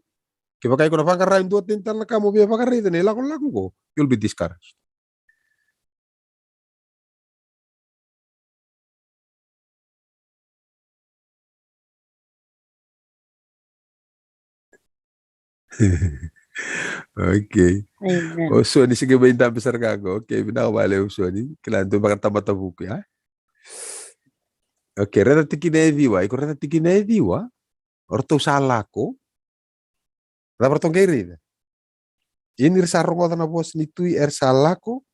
Kevaka iko na vaqara e dua tani tale na ka mo via vakaraica na ilakolako qo, you'll be discouraged. Okay. Amen. O Soni, sega ni mai dabe sara ga qo. Okay, vinaka vakalevu Soni. Kila ni dua vakatamata vuku ya. Okay, raica tikina e ciwa. Iko raica tikina e ciwa. O ratou sa lako. Cava ratou qai raica? Ia ni ra sa rogoca na vosa ni tui era sa lako,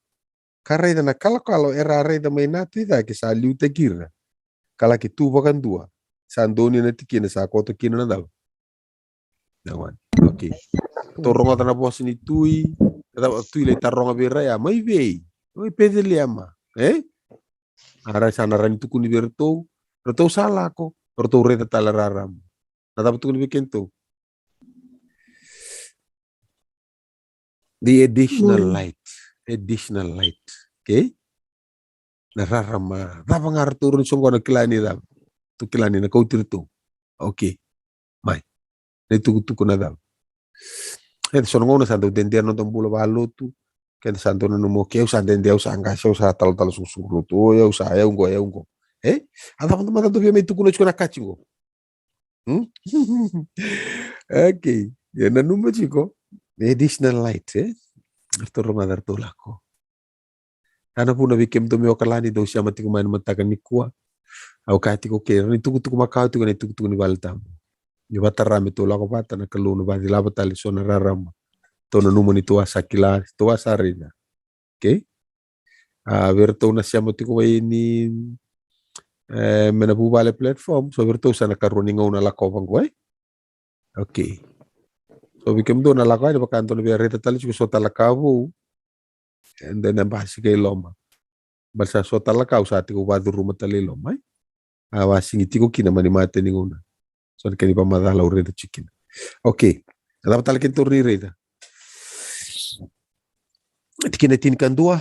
ka raica na kalokalo era a raica mai na tu i cake sa liutaki ira, ka laki tu vakadua, sa donuya na tikina sa koto kina na cava? Na gone. Okay. Ratou rogoca na vosa ni tui, na cava, tui lai taroga vei ira ya, mai vei? Mai Peceliema. Eh? A ra sa na rawa ni tukuni vei iratou, ratou sa lako, ratou raica tale rarama. Na cava tukuni vei kedatou? The additional light. Additional light. Okay? Na rarama. Cava ga ratou rawa ni soqona, kila ni cava? Ratou kila ni na kauti iratou. Okay. Mai. Na itukutuku na cava? E so na gauna sa dau dede na noda bula vakalotu. Keda sa dau nanuma, okay, au sa dede, au sa qase, au sa talatala sukusuku lotu. O, au sa, au qo, au qo. E? A cava mada dau via mai tukuna tiko na ka tiko? Hmm? Okay. Ia nanuma tiko. The additional light, e? Ratou rogoca, ratou lako. A na vuna vei kemudou mai Okaladi dou sema tiko mai na mataka nikua. Au kaya tiko, okay, ni tukutuku makawa tiko na itukutuku ni Vale Tabu. Ni vatara me tou lako vata, na Kalou na vacilava tale so na rarama. Tou nanuma ni tou a sa kila, tou a sa raica. Okay? A, vei iratou na sema tiko mai ni, e, mai na vuvale platform, so vei iratou sa na karua ni gauna lako vaqo, e? Okay. So vei kemudou na lako yani, vaka dou na via raica tale tiko so tale ka vou. And then na basika i loma. Baleta sa so tale ka au sa tiko vacuruma tale i loma, e? A, vasigi tiko kina mai ni mata ni gauna. So na kena ivamacala au raica tiko kina. Okay. A cava tale kena tou ni raica? Tikina tinikadua.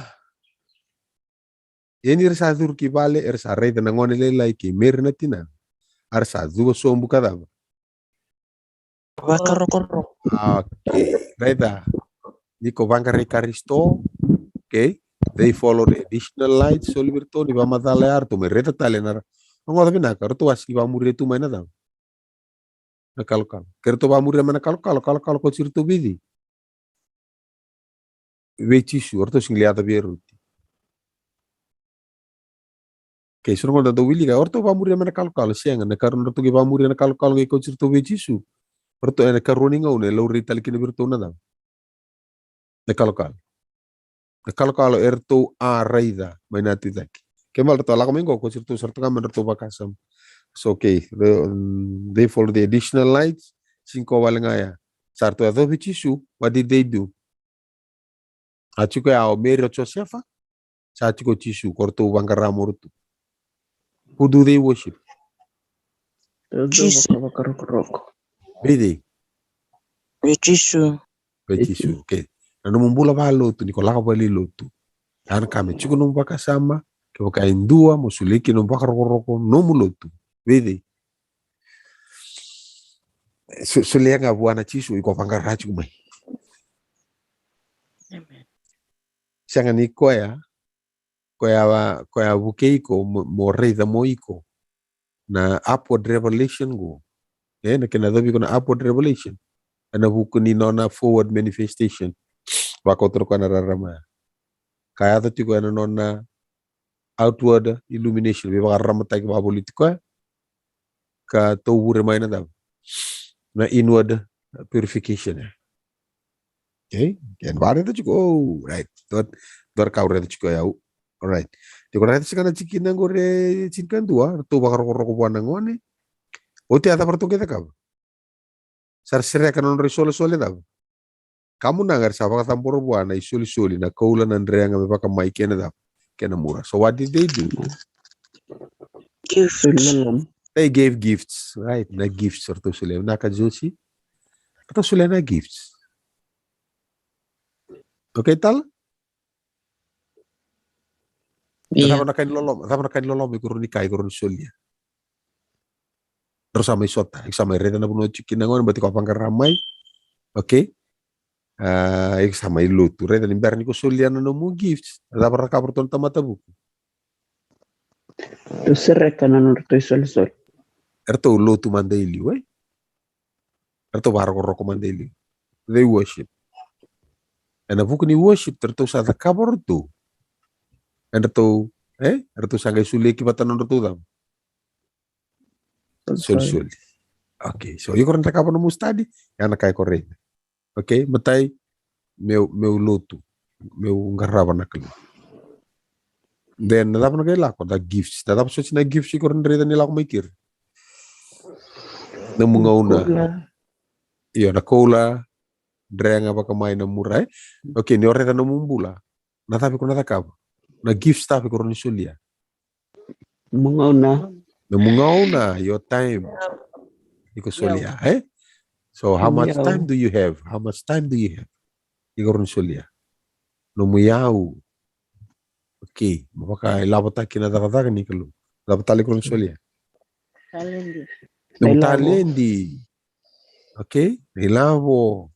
Ia ni ra sa curu ki vale, era sa raica na gone lailai kei Meri na tinana. A ra sa cuva sobu ka cava? Vakarokoroko. Okay. Raica. Ni ko vaqarai Karisito. Okay. They follow the additional light. Soli vei iratou ni vamacala ya, ratou mai raica tale na ra. Rogoca vinaka, ratou a sigi vamuria tu mai na cava? Na kalokalo. Ke ratou vamuria mai na kalokalo, kalokalo ko tsi ratou vei cei? Vei Jisu, o ratou sigi lai yaco vei Eroti. Kei so na gauna dau wilika, o ratou vamuria mai na kalokalo, sega, na karua na ratou qai vamuria na kalokalo qai kauti iratou vei Jisu. O ratou ena karua ni gauna e laurai tale kina vei iratou na cava? Na kalokalo. Na kalokalo eratou a raica mai na tu i cake. Ke mala ratou a lako mai qo, kauti iratou sara tu ga mai na ratou vakasama. So, okay, they, mm, they follow the additional lights. Siko wale ga ya. Sa ratou yacovi Jisu, what did they do? A tiko ya o Meri, o Josefa, Sa tiko o Jisu, ko ratou vaqara mo ratou. Who do they worship? Jisu. Vakarokoroko. Vei cei? Vei Jisu. Vei Jisu. Okay. Na nomu bula vakalotu, ni ko lako vale i lotu, ya na ka me tiko nomu vakasama, kevaka e dua mo solia kina nomu vakarokoroko, nomu lotu. Vei cei? So, solia ga vua na Jisu, iko vaqara tiko mai. Amen. Sega ni koya, koya, koya vukei iko mo, mo raica mo iko. Na upward revelation qo. E, na kena yacovi iko na upward revelation. Ena vuku ni nona forward manifestation. Vakauta na koya na rarama ya. Ka yaco tiko ena nona outward illumination, veivakararamataki vakavoliti koya. Ka tauvure mai na cava? Na inward purification. Okay? Kena vakaraica tiko, oh, right. Dua, dua na ka au raica tiko ya. All right. Tiko raica tiko na tikina qori e tinikadua, ratou vakarokoroko vua na gone. Oti a cava ratou qai cakava? Sa ra sereka na nodra isolisoli cava? Kamunaga era sa vakacabora vua na isolisoli, na koula, na drega me vakamai kei na cava? Kei na mura. So what did they do? Gifts. They gave gifts, right? Na gifts ratou solia. Vinaka Josi. Ratou solia na gifts. Okay, tala? Ia. Cava na ka ni loloma, cava na ka ni loloma iko rawa ni kaya, iko rawa ni solia? Drau sa mai sota, iko sa mai raica na vanua tiko kina gone, baleta iko a vaqara mai. Okay? A, iko sa mai lotu, raica ni bera ni ko solia na nomu gifts, cava ra cakava ratou na tamata vuku? Ratou sereka na nodratou isolisoli. Eratou lotu mada i liu, e? Eratou vakarokoroko mada i liu. They worship. Ena vuku ni worship eratou sa cakava o ratou. Eratou, e? Eratou sa qai solia ki vata na nodratou cava? Solisoli. Okay, so iko rawa ni cakava nomu study, ya na ka iko raica. Okay, matai, meu, meu lotu, meu qarava na Kalou. Then na cava na qai lako? Na gifts. Na cava soti na gifts iko rawa ni raica ni lako mai keri? Nomu gauna. Io, na koula, drega vakamai, na mura, e? Okay, ni o raica nomu bula, na cava iko na cakava? Na gifts cava iko rawa ni solia? Nomu gauna. Nomu gauna, your time. Iko solia, e? So how much time do you have? How much time do you have? Iko rawa ni solia. Nomu iyau. Okay, mo vakailavotaki na cakacaka ni Kalou. Cava tale iko rawa ni solia? Taledi. Nomu taledi. Okay, na ilavo.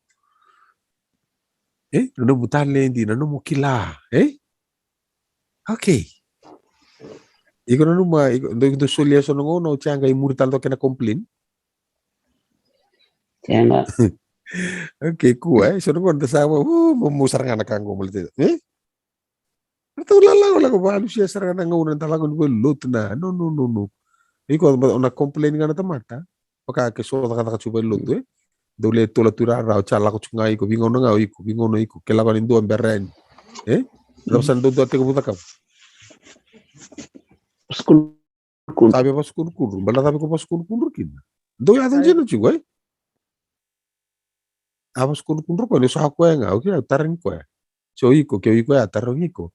E, na nomu taledi, na nomu kila, e? Okay. Iko nanuma, iko, dou, dou solia so na gauna, o tia qai muri tale dua kena complain. Sega. Okay, kua, e, so na gauna da sa, uh, mo, mo sara ga na ka qo, mo lete, e? Ratou lako, lako, lako, valusia sara ga na gauna, da lako ni vale lotu na, no, no, no, no. Iko, na complain ga na tamata. Vaka ke so cakacaka tiko vale lotu, e? Dou le tola tu rara, o tia lako tiko ga iko, veigauna ga o iko, veigauna o iko, ke lako ni dua bera yani. E? Cava sa dou dua tekivu cakava? Sukulu. Cava e vasukunukunu, bala cava iko vasukunukunu kina? Dou yaco dina tiko, e? A vasukunukunu koya, ni sa koya ga, okay, au tarogi koya. So iko, ke o iko ya, tarogi iko.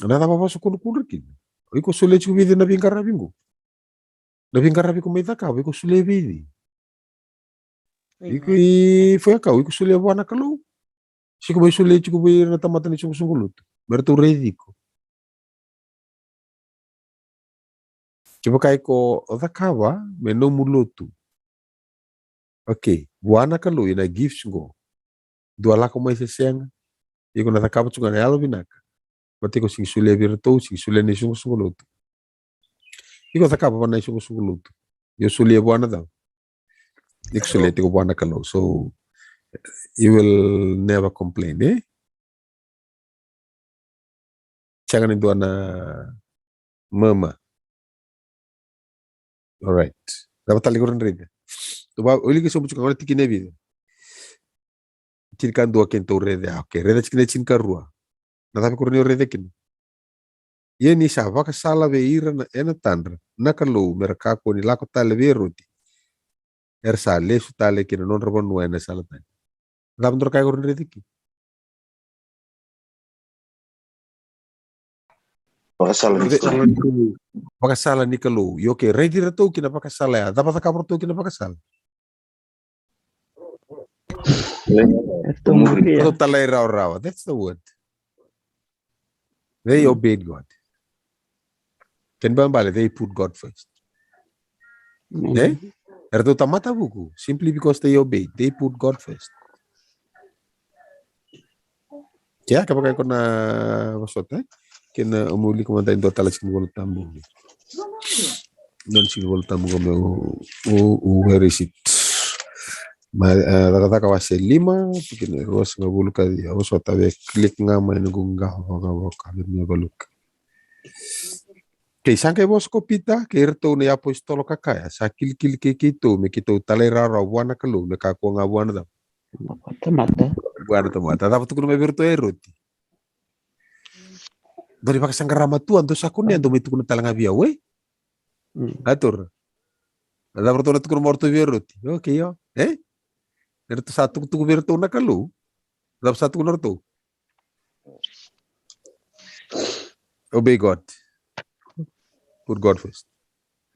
Na cava vasukunukunu kina? O iko solia tiko vei cei na veiqaravi qo? Na veiqaravi iko mai cakava, iko solia vei cei? Iko i Fuekau, iko solia vua na Kalou? Se iko mai solia tiko vei ira na tamata ni soqosoqo lotu me ratou raici iko? Kevaka iko o cakava me nomu lotu, okay, vua na Kalou, ia na gifts qo. Dua lako mai se sega, iko na cakava tu ga na yalo vinaka. Vata iko sigi solia vei iratou, sigi solia na isoqosoqo lotu. Iko cakava vua na isoqosoqo lotu, io solia vua na cava? Iko solia tiko vua na Kalou. So you will never complain, e? Sega ni dua na murmur. All right. Cava tale iko rawa ni raica? Tou va, o liki sobu tiko ga na tikina e vica. Tinikadua keitou raica, okay, raica tikina e tinikarua. Na cava iko rawa ni raica kina? Ia ni sa vakasala vei ira na, ena tadra na Kalou me ra kakua ni lako tale vei Eroti, era sa lesu tale ki na nodra vanua ena sala tani. Cava dou raica iko rawa ni raica kina? Vakasala ni Ve- Kalou. Vakasala ni Kalou. Io, okay, raici iratou kina vakasala ya. Cava cakava ratou kina vakasala? Eratou muria. Ratou talairawarawa. That's the word. They obeyed God. Kena ibalebale, they put God first. Eh? Eratou tamata vuku, simply because they obeyed. They put God first. Ia, kevaka iko na vosota, eh? Kena o meu wilika mada e dua tale tiki ni Volatabu. Dua tiki ni Volatabu qo meu, o, o, where is it? Ma, eh, Cakacaka wase lima, tikina e ruasagavulu ka ciwa, vosota, via click ga mai na noqu qavokavoka, vei na valuka. Kei sa qai vosa ko Pita kei iratou na iapositolo ka kaya, sa kilikili kei keitou me keitou talairawarawa vua na Kalou, me kakua ga vua na cava? Tamata. Vua na tamata. Cava tukuna mai vei iratou o Eroti? Dou ni vakasaqara matua, dou sa kunea, dou mai tukuna tale ga vei au, e? Mm. A taura. Cava ratou na tukuna mai o ratou vei Eroti? Okay, io. E? Eratou sa tukutuku vei iratou na Kalou. Cava sa tukuna o ratou? Obey God. Put God first.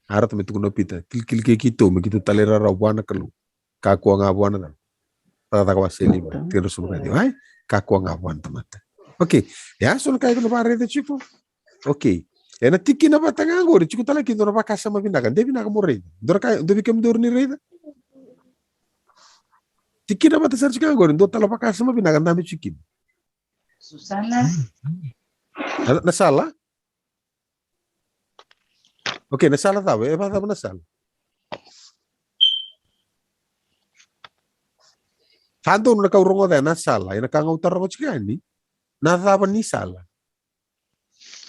A ratou me tukuna o Pita, kilikili kei keitou me keitou talairawarawa vua na Kalou. Kakua ga vua na cava? Cakacaka wase lima, tikina e ruasagavulu ka ciwa, ai? Kakua ga vua na tamata. Okay. Ia, so na ka iko na vakaraica tiko. Okay. Ena tikina vata ga qori, tiko tale kina dua na vakasama vinaka. De vinaka mo raica. Dua na ka, dua vei kemudou ni raica. Tikina vata sara tiko ga qori, dua tale vakasama vinaka, dabe tiko kina. Susana. Na, na sala? Okay, na sala cava? E vakacava na sala? Sa donu na ka au rogoca na sala, ena ka ga au taroga tiko yani. Na cava ni sala?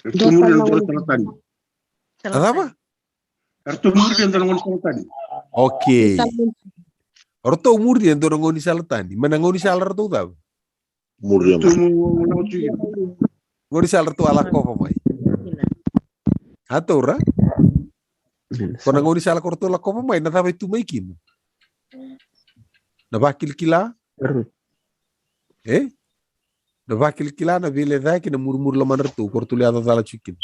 Ratou muria e dua na sala tani. Na cava? Ratou muria e dua na gaunisala tani. Okay. Ratou muria e dua na gaunisala tani. Ma na gaunisala ratou cava? Muria Ratou mai. mu- mu- mu- Gaunisala ratou a lakova mai. A taura? Ko na gaunisala ko ratou lakova mai, na cava e tu mai kina? Na vakilikila? E? Na vakilikila, na veilecayaki, na murimuri lomadratou ko ratou lai yaco cala tiko kina.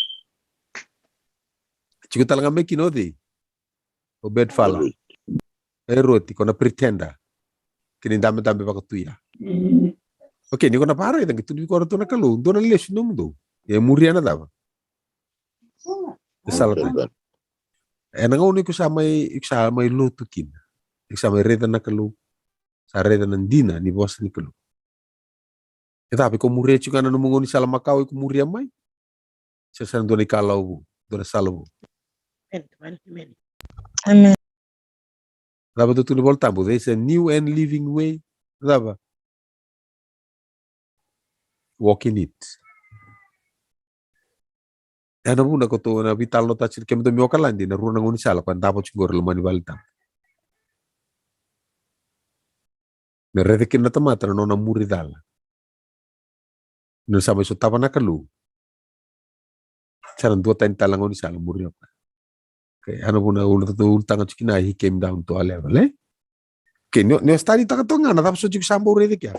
Tiko tale ga mai kina o cei? O Bedfala. Eroti, ko na pretender. Kei na idabedabe vakatuya. Okay, ni ko na vakaraica, qai tukuni vei ko ratou na Kalou, dua na lesu nomudou. E muria na cava? E sala tani. Ena gauna iko sa mai, iko sa mai lotu kina, iko sa mai raica na Kalou, sa raica na dina ni vosa ni Kalou. E cava, iko muria tiko ga na nomu gaunisala makawa iko muria mai? Se sa dua na ikalawa vou, dua na sala vou? Amen. Cava e tukuna na iVolatabu? There is a new and living way. Cava? Walk in it. E na vuna ko tou na veitalanoataka tiko kemudou mai Okaladi, na rua na gaunisala ko a davo tiko qori loma ni valetabu. Me raica kina na tamata na nona muri cala. Ni sa mai sotava na Kalou, sa na dua tani tale na gaunisala muria o koya. Okay, a na vuna ulu tatou ulutaga tiko kina, he came down to our level, e? Okay, ni o study taka toka ga na cava soti iko sa bau raica kea.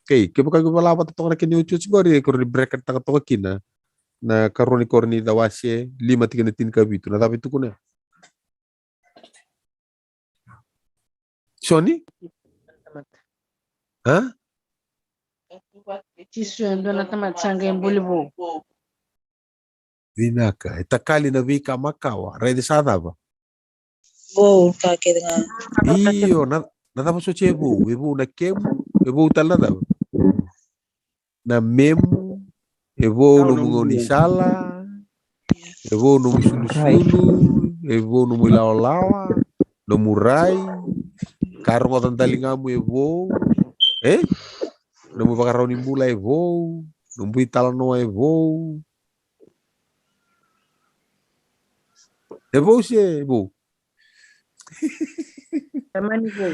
Okay, kevaka iko vola vata toka na kena iotioti qori, ko ni bracket taka toka kina na Karua ni Korinica wase lima tikina tinikavitu, na cava e tukuna? Soni? Ha? Jisu e dua na tamata sa qai buli vou. Vinaka, e takali na veika makawa, raica sa cava? Vou, ka kece ga. Io, na, na cava soti e vou? E vou na kemu, e vou tale na cava? Na memu, e vou nomu gaunisala, e vou nomu isulusulu, e vou nomu ilawalawa, nomu rai, ka rogoca daligamu e vou, e? Nomu vakarau ni bula e vou, nomu italanoa e vou. E vou se e vou? Tamani vou.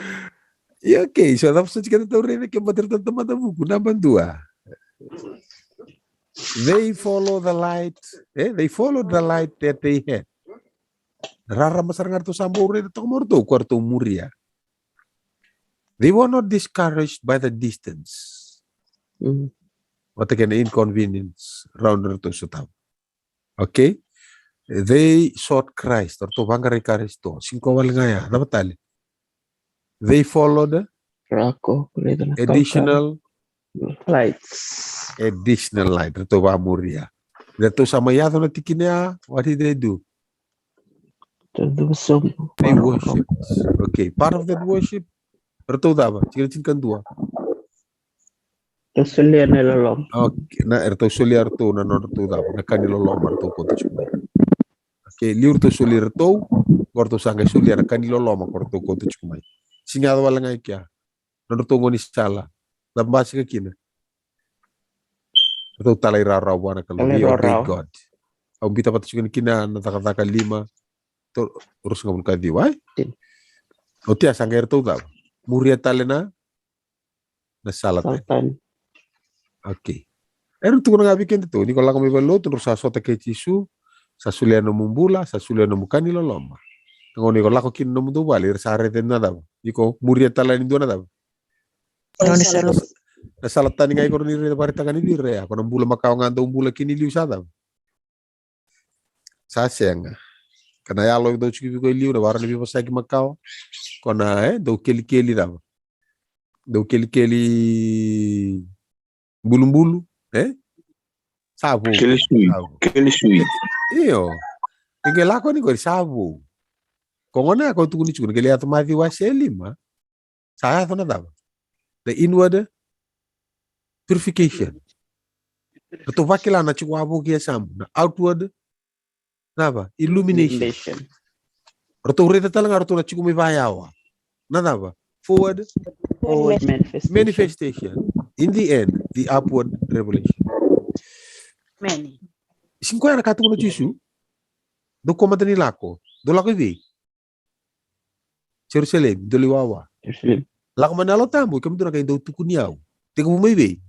Ia, okay, so cava soti keda tou raica ke matera tou tamata vuku, naba dua. They follow the light, eh? They followed the light that they had. Rarama sara ga ratou sa bau raica toka mai ratou, ko ratou muria. They were not discouraged by the distance. Mm. vata kei na inconvenience round ratou sotava. Okay? They sought Christ, ratou vaqarai Karisito. Sega wale ga ya, cava tale? They followed Rako, raica na additional lights. Additional light, ratou vamuria. Ratou sa mai yaco na tikina ya, what did they do? Ratou cuva sobu. They worship. Okay, part of that worship, ratou cava? Tikina tinikadua. Ratou solia na iloloma. Okay, na, ratou solia ratou na nodratou cava? Na ka ni loloma ratou kauta tiko mai. Okay, liu ratou solia ratou, qo ratou sa qai solia na ka ni loloma ko ratou kauta tiko mai. Sega wale ga i kea. Nodratou gaunisala. Da basika kina. Ratou talairawarawa vua na Kalou. They obey God. Au bita vata tiko kina na Cakacaka lima, to, ruasagavulu ka ciwa, e? Oti ya sa qai ratou cava? Muria tale na, na sala tani. Okay. Era tukuna ga vei kedatou, ni ko lako mai valenilotu, drau sa sota kei Jisu, sa solia nomu bula, sa solia nomu ka ni loloma. Na gauna iko lako kina nomudou vale, era sa raica na cava? Iko muria tale ni dua na cava? Na sala tani ga iko ni raica, vakaraitaka ni vei ira ya, ko na bula makawa ga dou bula kina i liu sa cava? Sa sega. Ka na yalo e dau tiko vei iko i liu, na vara ni veivosaki makawa. Ko na, e, dau kelikeli cava? Dau kelikeli bulubulu, e? Sa vou. Keli sui. Sa vou. Keli sui. Io. Ke qai lako ni qori sa vou. Ko gona ya ko tukuni tiko, ni qai lai yaco Maciu wase lima. Sa yaco na cava? The inward purification. Ratou vakila na tiko wavoki e yasamu. Na outward, cava? Illumination. Illumination. Ratou raica tale ga ratou na tiko mai vayawa. Na cava? Forward. Forward manifestation. Manifestation. In the end, the upward revelation. Amen. Sega koya na ka tukuna o Jisu. Dou kua mada ni lako. Dou lako i vei? Jerusalemi, dou lai wawa. Jerusalemi. Lako mai na Yalo Tabu, kemudou na qai dau tukuni au. Tekivu mai vei?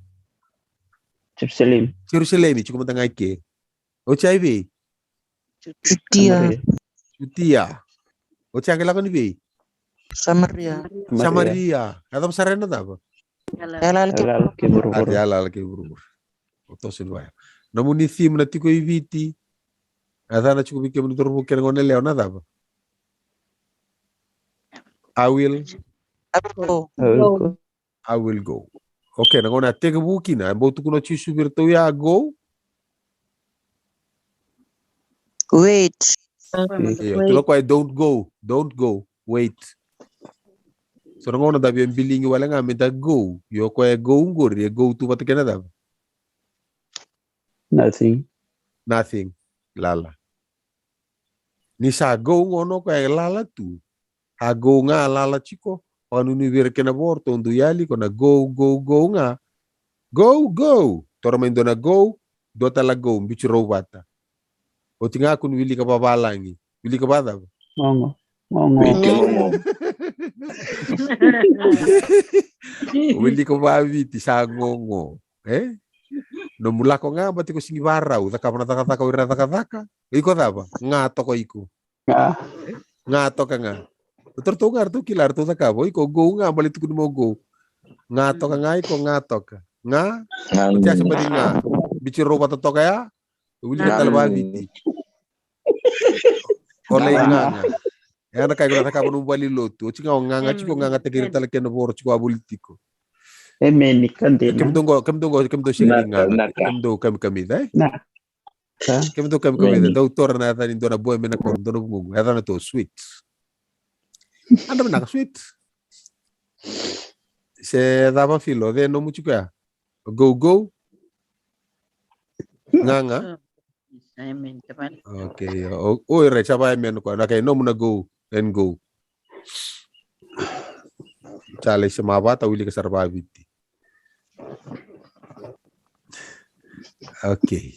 Jerusalemi. Jerusalemi, tiko mada ga i ke. Oti ya i vei? Jutia. Jutia. Oti ya qai lako ni vei? Samaria. Samaria. Samaria. Yacova sara ena cava? Yalayala kei vuravura. Yalayala kei vuravura. O toso ni vaya. Nomuni theme na tiko i Viti. A yacana tiko vei kemuni torovu kei na gone lewa na cava? I will. I will go. I will go. I will go. Okay, na gauna a tekivu kina, e bau tukuna o Jisu vei iratou ya, go. Wait. Io, tukuna o koya, don't go, don't go, wait. So na gauna da via biligi wale ga me da go, io o koya e go qori, e go tu vata kei na cava? Nothing. Nothing. Lala. Ni sa go gona o koya e lala tu. A go ga a lala tiko. Vakanuinui vei ira kena vo, ratou dau yali, ko na go, go, go ga. Go, go. Toro mai dua na go, dua tale na go, biuti rau vata. Oti ga kua ni wilika vavalagi. Wilika vacava? Gogo. Gogo. Wilika gogo. Wilika vaviti sa gogo. E? Nomu lako ga, baleta iko sigi varau, cakava na cakacaka o ira cakacaka. Iko cava? Ga toka iko. Ga. Ga toka ga. Ratou ga, ratou kila, ratou cakava. Iko go ga, baleta tukuni mo go. Ga toka ga, iko ga toka. Ga. Ga. Oti ya se bati ga. Biuti rau vata toka ya. Wilika tale vaviti. O lai gaga. E na ka iko na cakava nomu valenilotu. Oti ga o gaga tiko, gagataki ira tale kena vo, oti ko a voli tiko. Amen. Ka dina. Kemudou qo, kemudou qo, kemudou sega ni gaga. Kemudou kamikamica, e? Kemudou kamikamica. Dou tora na yaca ni dua na boy mai na koro, dua na vugogo. Yacana tu o Sweet. Eda vinaka Sweet. Se cava Filo, cei nomu tiko ya? Go, go. Gaga. Amen. Okay, o, o, right, sa va amen ko. Okay, nomu na go and go. Sa lai sema vata, wilika sara vaviti. Okay.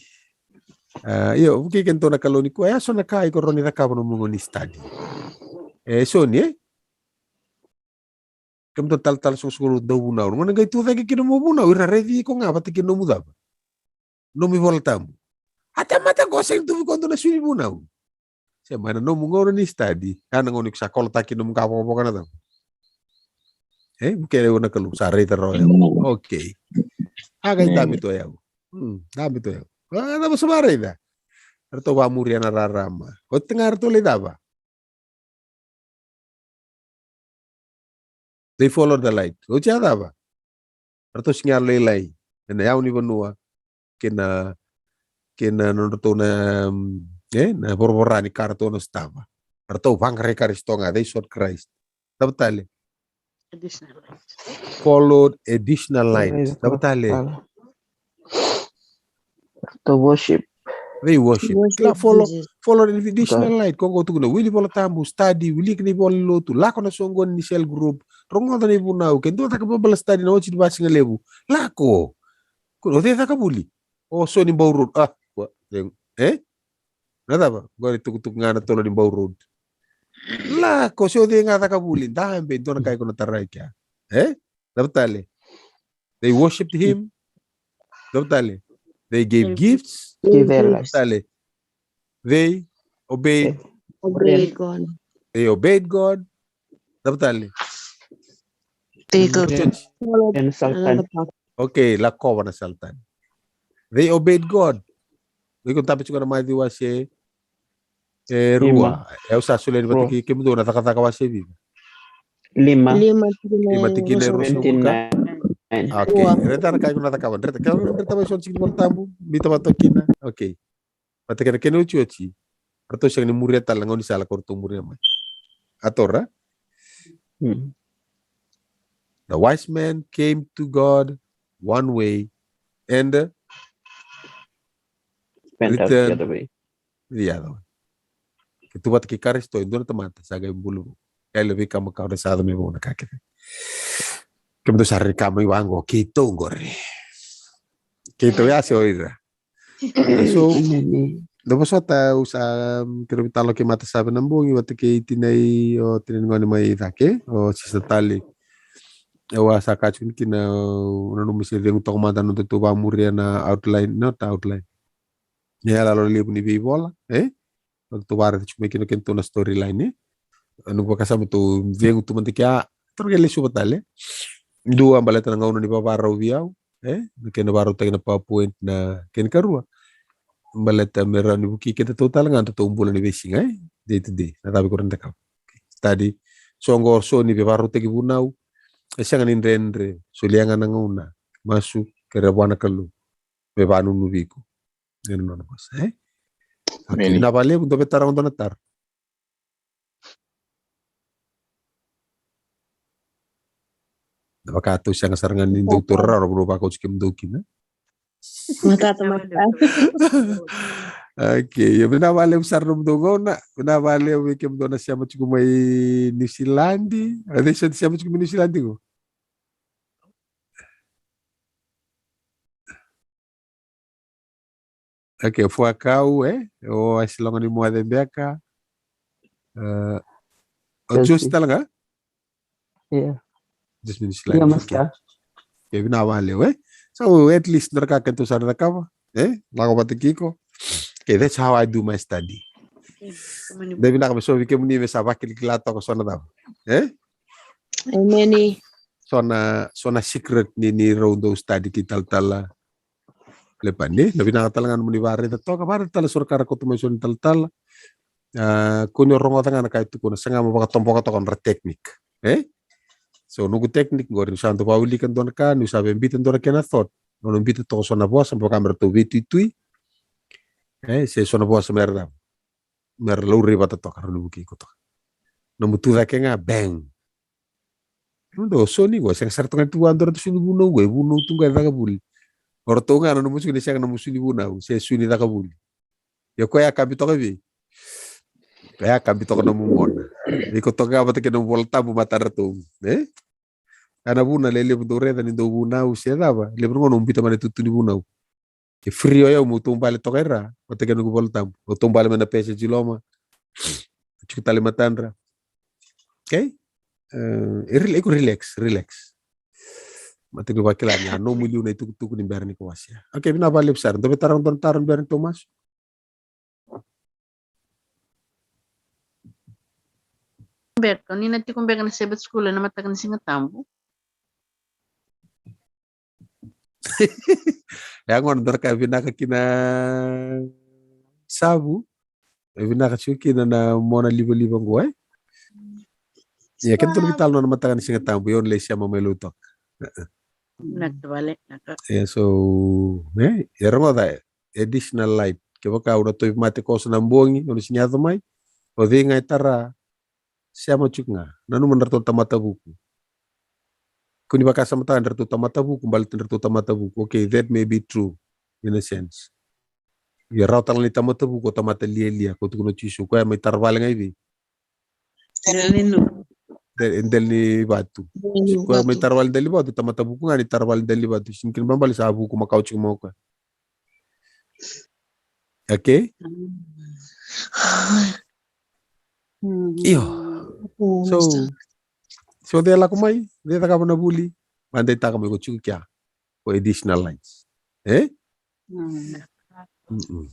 A, io, vukei kedatou na Kalou nikua, e so na ka iko rawa ni cakava nomu gauna ni study. E so ni, e? Kemudou talatala soqosoqo dau vunau. Gauna qai tucake kina mo vunau, ira raici iko ga vata kei nomu cava? Nomu iVola Tabu. A tamata qo sega ni tu vei koya dua na sui ni vunau. Se mai na nomu gauna ni study. A na gauna iko sa kolotaki nomu qavokavoka na cava? E, vukei iko na Kalou, sa raica rawa ya. Okay. A qai tami to yau. Hmm, dabe tu yau. A, cava sa vakaraica? Ratou vakamuria na rarama. Oti ga ratou lai cava? They followed the light. Oti a cava? Ratou sega ni lailai ena yau ni vanua kei na, kei na nodratou na, mm, e, na voravora ni ka ratou na sotava. Ratou vaqarai Karisito ga, they sought Christ. Cava tale? Additional light. Followed additional light. Cava tale? To worship. They worship. Worship. Kila, follow, Jesus. Follow the additional light. Ko qo tukuna, wili Vola Tabu, study, wilika na ivola ni lotu, lako na soqoni ni cell group, rogoca na ivunau, ke dua caka Bible study na oti ni vasigalevu. Lako. Ko o cei caka vuli? O Soni Bau Road. A, wa, e? Na cava? Qori tukutuku ga na tolo ni Bau Road. Lako, se o cei ga caka vuli. Dabe, dua na ka iko na tarai kea. E? Cava tale? They worshipped him. Cava tale? They gave gifts. Give their lives. Cava tale? They obeyed. Obeyed God. They obeyed God. Cava tale? They go to Church. And Sultan. Another path. Okay, lakova na Sultan. They obeyed God. Iko tabe tiko na Maciu wase e rua. Lima. E, au sa solia ni vata kei kemudou na Cakacaka wase vica? Lima. Lima tikina e ruasagavulu ka. Twenty-nine. Okay. Reta na ka iko na cakava. Reta, reta mai so na tikina Vola Tabu. Biuta vata kina. Okay. Vata kei na kena iotioti, ratou sega ni muria tale na gaunisala ko ratou muria mai. A tora? Hmm. The wise men came to God one way and, uh, went out the other way. The other way. Ke tu vata kei Karisito e dua na tamata sa qai bula vou. Ia, e levu na ka makawa sa yaco mai vou na ka kece. Kemudou sa raica mai vaqo, keitou qori. Keitou ya se o ira. So, da vosota, au sa, mm, keirau veitalanoa kei Matasave na bogi vata kei tinai, o tinai ni gone mai cake, o Sisa Tali. Au a sa kaya tiko kina, au nanuma se cegu toka mada na nodatou vakamuria na outline, not outline. Na iyaloyalo levu ni veivola, e? Nodatou vakaraica tiko mai kina kedatou na storyline, e? Au vakasama tou cegu tu mada kea, tou na qai lesuva tale. Dua baleta na gauna ni vavarau vei au, e? Na kena vakarautaki na PowerPoint na kena ikarua. Baleta me rawa ni vukei kedatou tale ga na nodatou bula ni veisiga, e? Day to day. Na cava iko rawa ni cakava. Study. So qo so ni veivakarautaki vunau. E sega ni dredre. Solia ga na gauna. Masu, kerea vua na Kalou me vakanuinui iko ena nona vosa, e? Okay, vinaka vakalevu, dou via taro, dou na taro. Na vaka tou sega sara ga ni dou toro rawa, au vakauti kemudou kina. Matata, matata. Okay, io, vinaka vakalevu sara nomudou gauna, vinaka vakalevu vei kemudou na sema tiko mai Niusiladi. A cei sa sema tiko mai Niusiladi qo? Okay, Fuakau, e? O Asiloga ni Moce beka. E, o Josi tale ga? Io. Josi ni Niusiladi. Io, master. Okay, vinaka vakalevu, e? So, at least, dua na ka kedatou sa na cakava, e? Lako vata kei iko. Okay, that's how I do my study. Dou vinaka me so vei kemuni me sa vakilakila toka so na cava, e? Emeni. So na, so na secret ni, ni rau dau study ki talatala. Lepani, na vinaka tale ga nomuni vakaraica toka, vakaraica tale so na ka ra kauta mai so na talatala. A, kua ni o rogoca ga na ka e tukuna, sega mo vakatoboka toka nodra technique. E? So, noqu technique qori, niu sa dau vakawilika dua na ka, niu sa via biuta dua na kena thought, au na biuta toka so na vosa, me vaka me ratou veituitui. E, se so na vosa me ra cava. Me ra laurai vata toka, rawa ni vukei iko toka. Nomu tu cake ga, bang. Noda o Soni qo, sega sara toka ni tu vua dua ratou sui ni vunau qo, e vunau tu qo e caka vuli. O ratou ga na nomu sui ni sega nomu sui ni vunau, se sui ni caka vuli. Ia koya a kabi toka vei? Koya a kabi toka nomu mona. Iko toka ga vata kei nomu Vola Tabu matadratou, e? A na vuna lelevu dou raica ni dou vunau se cava, levu na gauna o biuta mai na itutu ni vunau. E free o yau meu taubale toka i ra, vata kei noqu Vola Tabu. Au taubale mai na passage i loma. Tiko tale i matadra. Okay? E, e rela-, iko relax, relax. Mate ni vakila ni a nomu liu na itukutuku ni bera ni ko wasea. Okay, vinaka vakalevu sara. Dou via taro dua na taro ni bera ni tou masu. Beka, ni na tiko beka na Sabbath School ena mataka ni Siga Tabu? E a gona dua na ka vinaka kina Savu. E vinaka tiko kina na mona livaliva qo, e? Ia, keda tou na veitalanoa na mataka ni Siga Tabu, ia au na lai sema mai lotu toka. Naka vale, naka. Ia, so, e, e rogoca, e, additional light. Kevaka au na tauvi mate koso na bogi, au na sega ni yaco mai. O cei ga e tara, sema tiko ga. Nanuma na ratou tamata vuku. Ko ni vakasamataka na ratou tamata vuku, baleta na ratou tamata vuku. Okay, that may be true, in a sense. Ia rawa tale ni tamata vuku, o tamata lialia, ko tukuna o Jisu, koya mai tara vale ga i vei? Dela ni nu. De-, dela ni vatu. Dela ni vatu. Koya mai tara vale dela ni vatu, tamata vuku ga ni tara vale dela ni vatu. Sini kina balebale sa vuku makawa tiko mai o koya. Okay? Mm. Io. Mm, so, so de lako mai, de cakava na vuli, ma de taka mai ko tiko kia, ko additional lines. Eh? Mm. Mm-mm.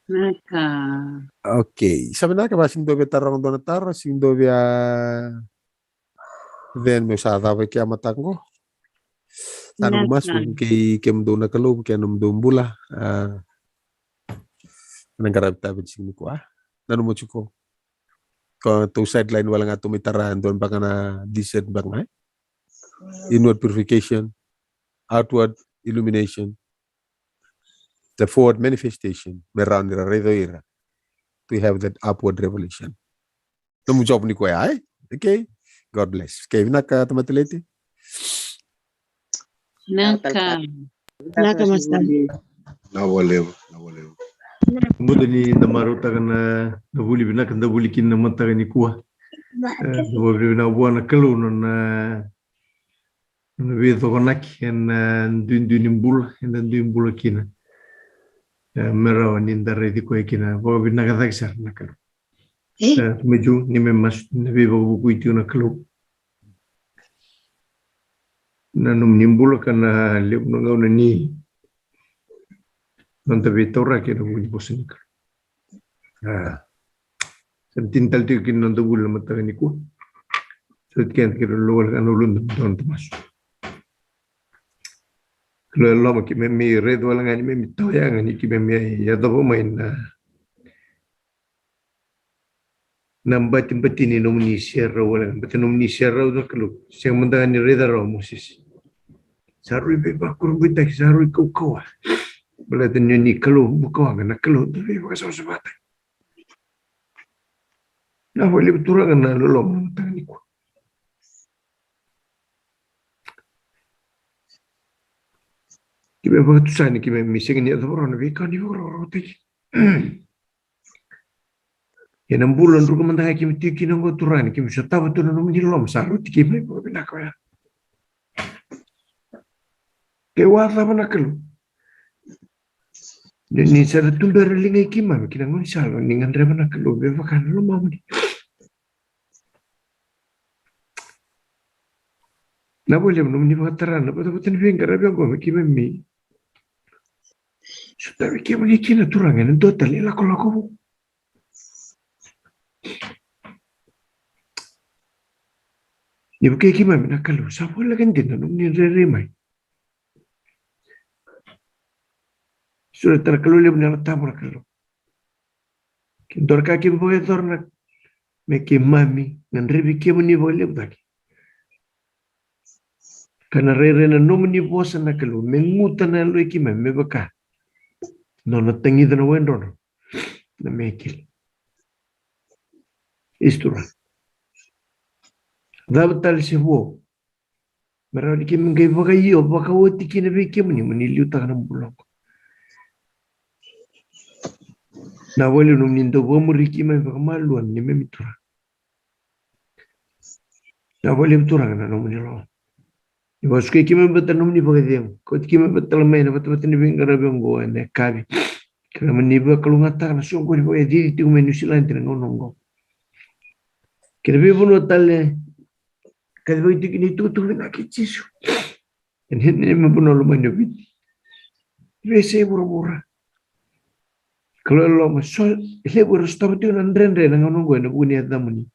Naka. Okay. Sa vinaka, va sini dovia taro, dua na taro, sini dovia. Then meu sa cava ke a mataka qo. Sa noqu masu, kei kemudou na Kalou, kei nomudou bula. A, na qaravi tavi tiko nikua. Nanuma tiko. Ko tou sideline wale ga tou mai tara dua beka na dessert beka ga, e? Inward purification, outward illumination, the forward manifestation, me rawa ni ra raica o ira to have that upward revelation. Nomu job nikua, e? Okay? God bless. Okay, vinaka tamata Leti. Naka. Naka, Master. Na walevu, na walevu. Muda ni da marautaka na, na vuli vinaka da vuli kina na mataka nikua. E, da vavinavinaka vua na Kalou na, na na veicokonaki ena duidui ni bula, eda dui bula kina. E, me rawa ni da raici koya kina vakavinaka cake sara na Kalou. E, meju ni me masu na veivakavukui tiko na Kalou. Na nomuni bula ka na levu na gauna ni noda veitauraki ena vuku ni vosa ni Kalou. A. Sa tini tale tiko kina noda vuli na mataka nikua. Sa tiko kina kei na lowalekana uluda, dua na masu. Kalou e loma, keimami raica wale ga ni keimami tawa yaga ni keimami yacova mai na, na batibati ni nomuni serau wale ga, bati nomuni serau na Kalou. Sega mada ga ni raica rawa Mosese. Sa rui veivakurabuitaki, sa rui kaukauwa. Baleta ni, ni Kalou bukawaqa, na Kalou da veivakasavasavataki. Na vakalevu Turaga na loloma na mataka nikua. Keimami vakatusa ni keimami sega ni yacova rawa na veika ni vakarokorokotaki. Ena bula druka mada ga keimami tiko kina oqo Turaga, ni keimami sotava tu na nomuni loloma sa rauti keimami vakavinaka oya. Ke wa cava na Kalou. Ni, ni sa na tubera liga i keimami ki na gaunisala, ni gadreva na Kalou me vaka na lomamuni. Na vakalevu nomuni vakatara na vatavata ni veiqaravi oqo me keimami sotavi kemuni kina Turaga ena dua tale ilakolako vou. Ni vukei keimami na Kalou, sa voleka dina na nomuni rairai mai. Sureta na Kalou levu na Yalo Tabu na Kalou. Ke dua na ka keimami vakayacora na me keimami gadrevi kemuni vakalevu cake. Ka na rairai na nomuni vosa na Kalou me guta na yalo i keimami me vaka nona tagica na waidrono na me kila. Istura. Cava tale se vo me rawa ni keimami qai vakaio vakaoti kina vei kemuni mo ni liutaka na bula oqo. Na vakalevu nomuni dau vakamuri keimami vakamalua ni keimami Turaga. Na vakalevu Turaga na nomuni loloma. Ni vakasukai keimami vata na nomuni vakacegu. Kauti keimami vata tale mai na vatavata ni veiqaravi oqo ena yakavi. Keimami ni vakalougatataka na soqoni vakayacici tiko mai Niusiladi na gauna oqo. Kei na veivanua tale kacivaki tiko kina itukutuku vinaka i Jisu. Ena, ena, ena vanua lomani o Viti. Veiyasai vuravura. Kalou e loma, so levu era sotava tiko na dredre ena gauna oqo ena vuku ni yacamuni.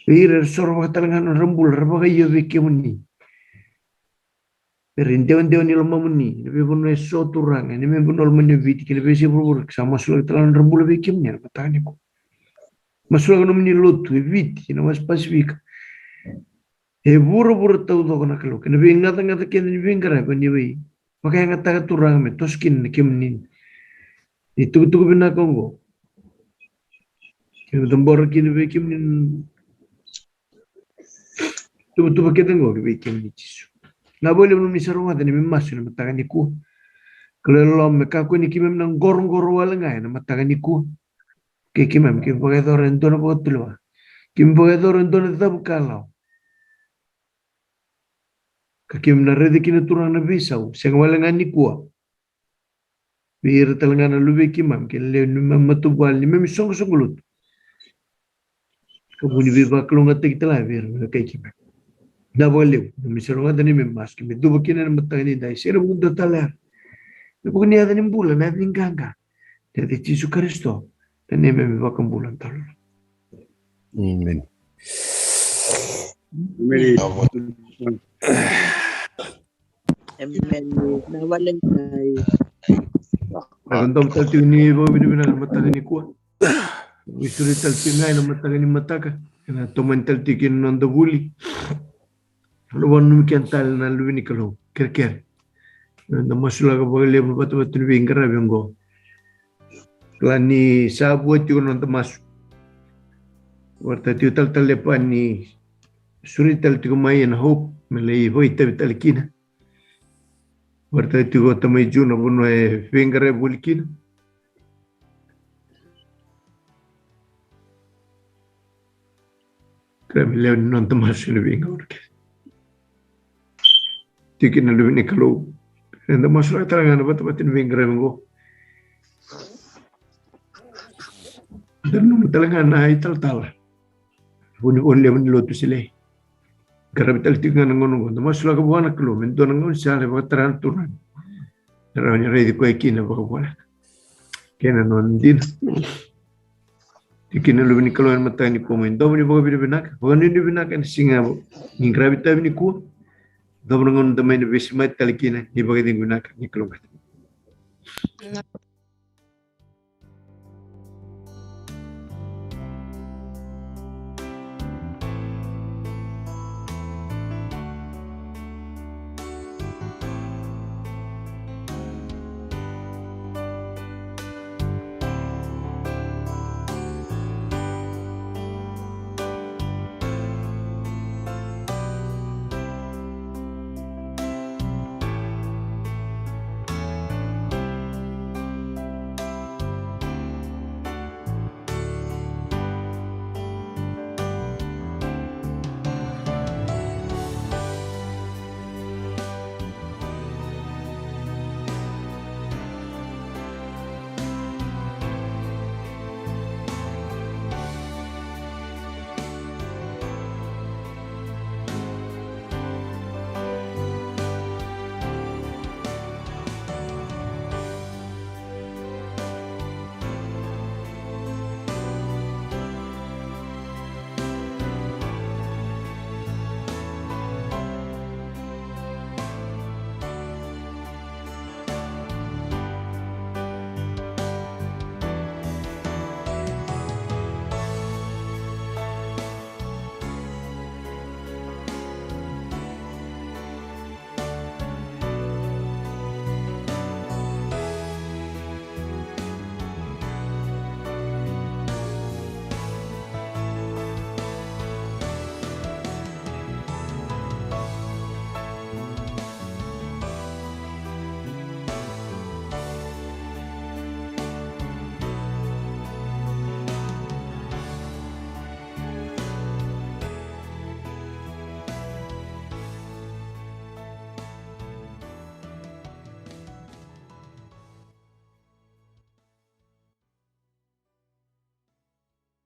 Vei ira era soro vaka tale ga na nodra bula, ra vakaio vei kemuni. Era idewadewa ni lomamuni ena veivanua eso, Turaga, ena veivanua lomani o Viti kei na veiyasai vuravura, ka sa masulaki tale ga na nodra bula vei kemuni ena mataka nikua. Masulaki nomuni lotu e Viti, ena wasa Pasifika, e vuravura taucoko na Kalou, kei na veigacagaca kece ni veiqaravi ni vei vakayagataka, Turaga, me toso kina na kemuni na itukutuku vinaka oqo. Kei na cabora kina vei kemuni na tuvatuva kece oqo ki vei kemuni, Jisu. Na vakalevu nomuni sa rogoca na neimami masu ena mataka nikua. Kalou e loloma, me kakua ni keimami na qoroqoro wale ga ena mataka nikua. Kei keimami, keimami vakayacora e dua na vakatulewa. Keimami vakayacora e dua na cavu kalawa. Ka keimami na raica kina, Turaga, na veisau, sega wale ga nikua, vei ira tale ga na luvei keimami kei na lewe ni neimami matavuvale, neimami soqosoqo lotu. Ka vu ni veivakalougatataki tale ga vei ira na kai keimami. Na vakalevu nomuni sa rogoca na neimami masu, keimami cuva kina ena mataka nidai, sega ni vuku dua tale, ena vuku ni yaca ni bula, na yaca ni qaqa, na yaca i Jisu Karisito, na neimami iVakabula na Kalou. Amen. Amen. Amen. Na wale mai. Eda domo tale tiko ni vakavinavinaka ena mataka nikua. Veisuri tale tiko ga ena mataka ni mataka. Ena tomani tale tiko kina na noda vuli. Ena vakananumi keda tale na luve ni Kalou. Kerekere. Eda masulaka vakalevu na vatavata ni veiqaravi oqo. Kila ni sa vua tiko na noda masu. Vakaraitaka tiko tale, tale pa ni suri tale tiko mai ena Hope me lai vakaitavi tale kina. Vakaraitaka tiko o tamai Ju na vanua e veiqaravi voli kina. Kila me lewe ni noda masu ena veigauna kece. Tiko kina na luve ni Kalou. Eda masulaka tale ga na vatavata ni veiqaravi oqo. Da nanuma tale ga na italatala, vunivola levu ni lotu Sele. Qaravi tale tiko ga na gauna oqo, da masulaka vua na Kalou me dua na gaunisala e vakatara na Turaga, me rawa ni raici koya kina vakavinaka kei na nona dina. Tiko kina na luve ni Kalou ena mataka nikua, mai domo ni vakavinavinaka, vakanuinui vinaka ena siga ni qaravi tavi nikua. Domo na gauna da mai na veisemati tale kina, ni vakacegu vinaka, ni kalougata.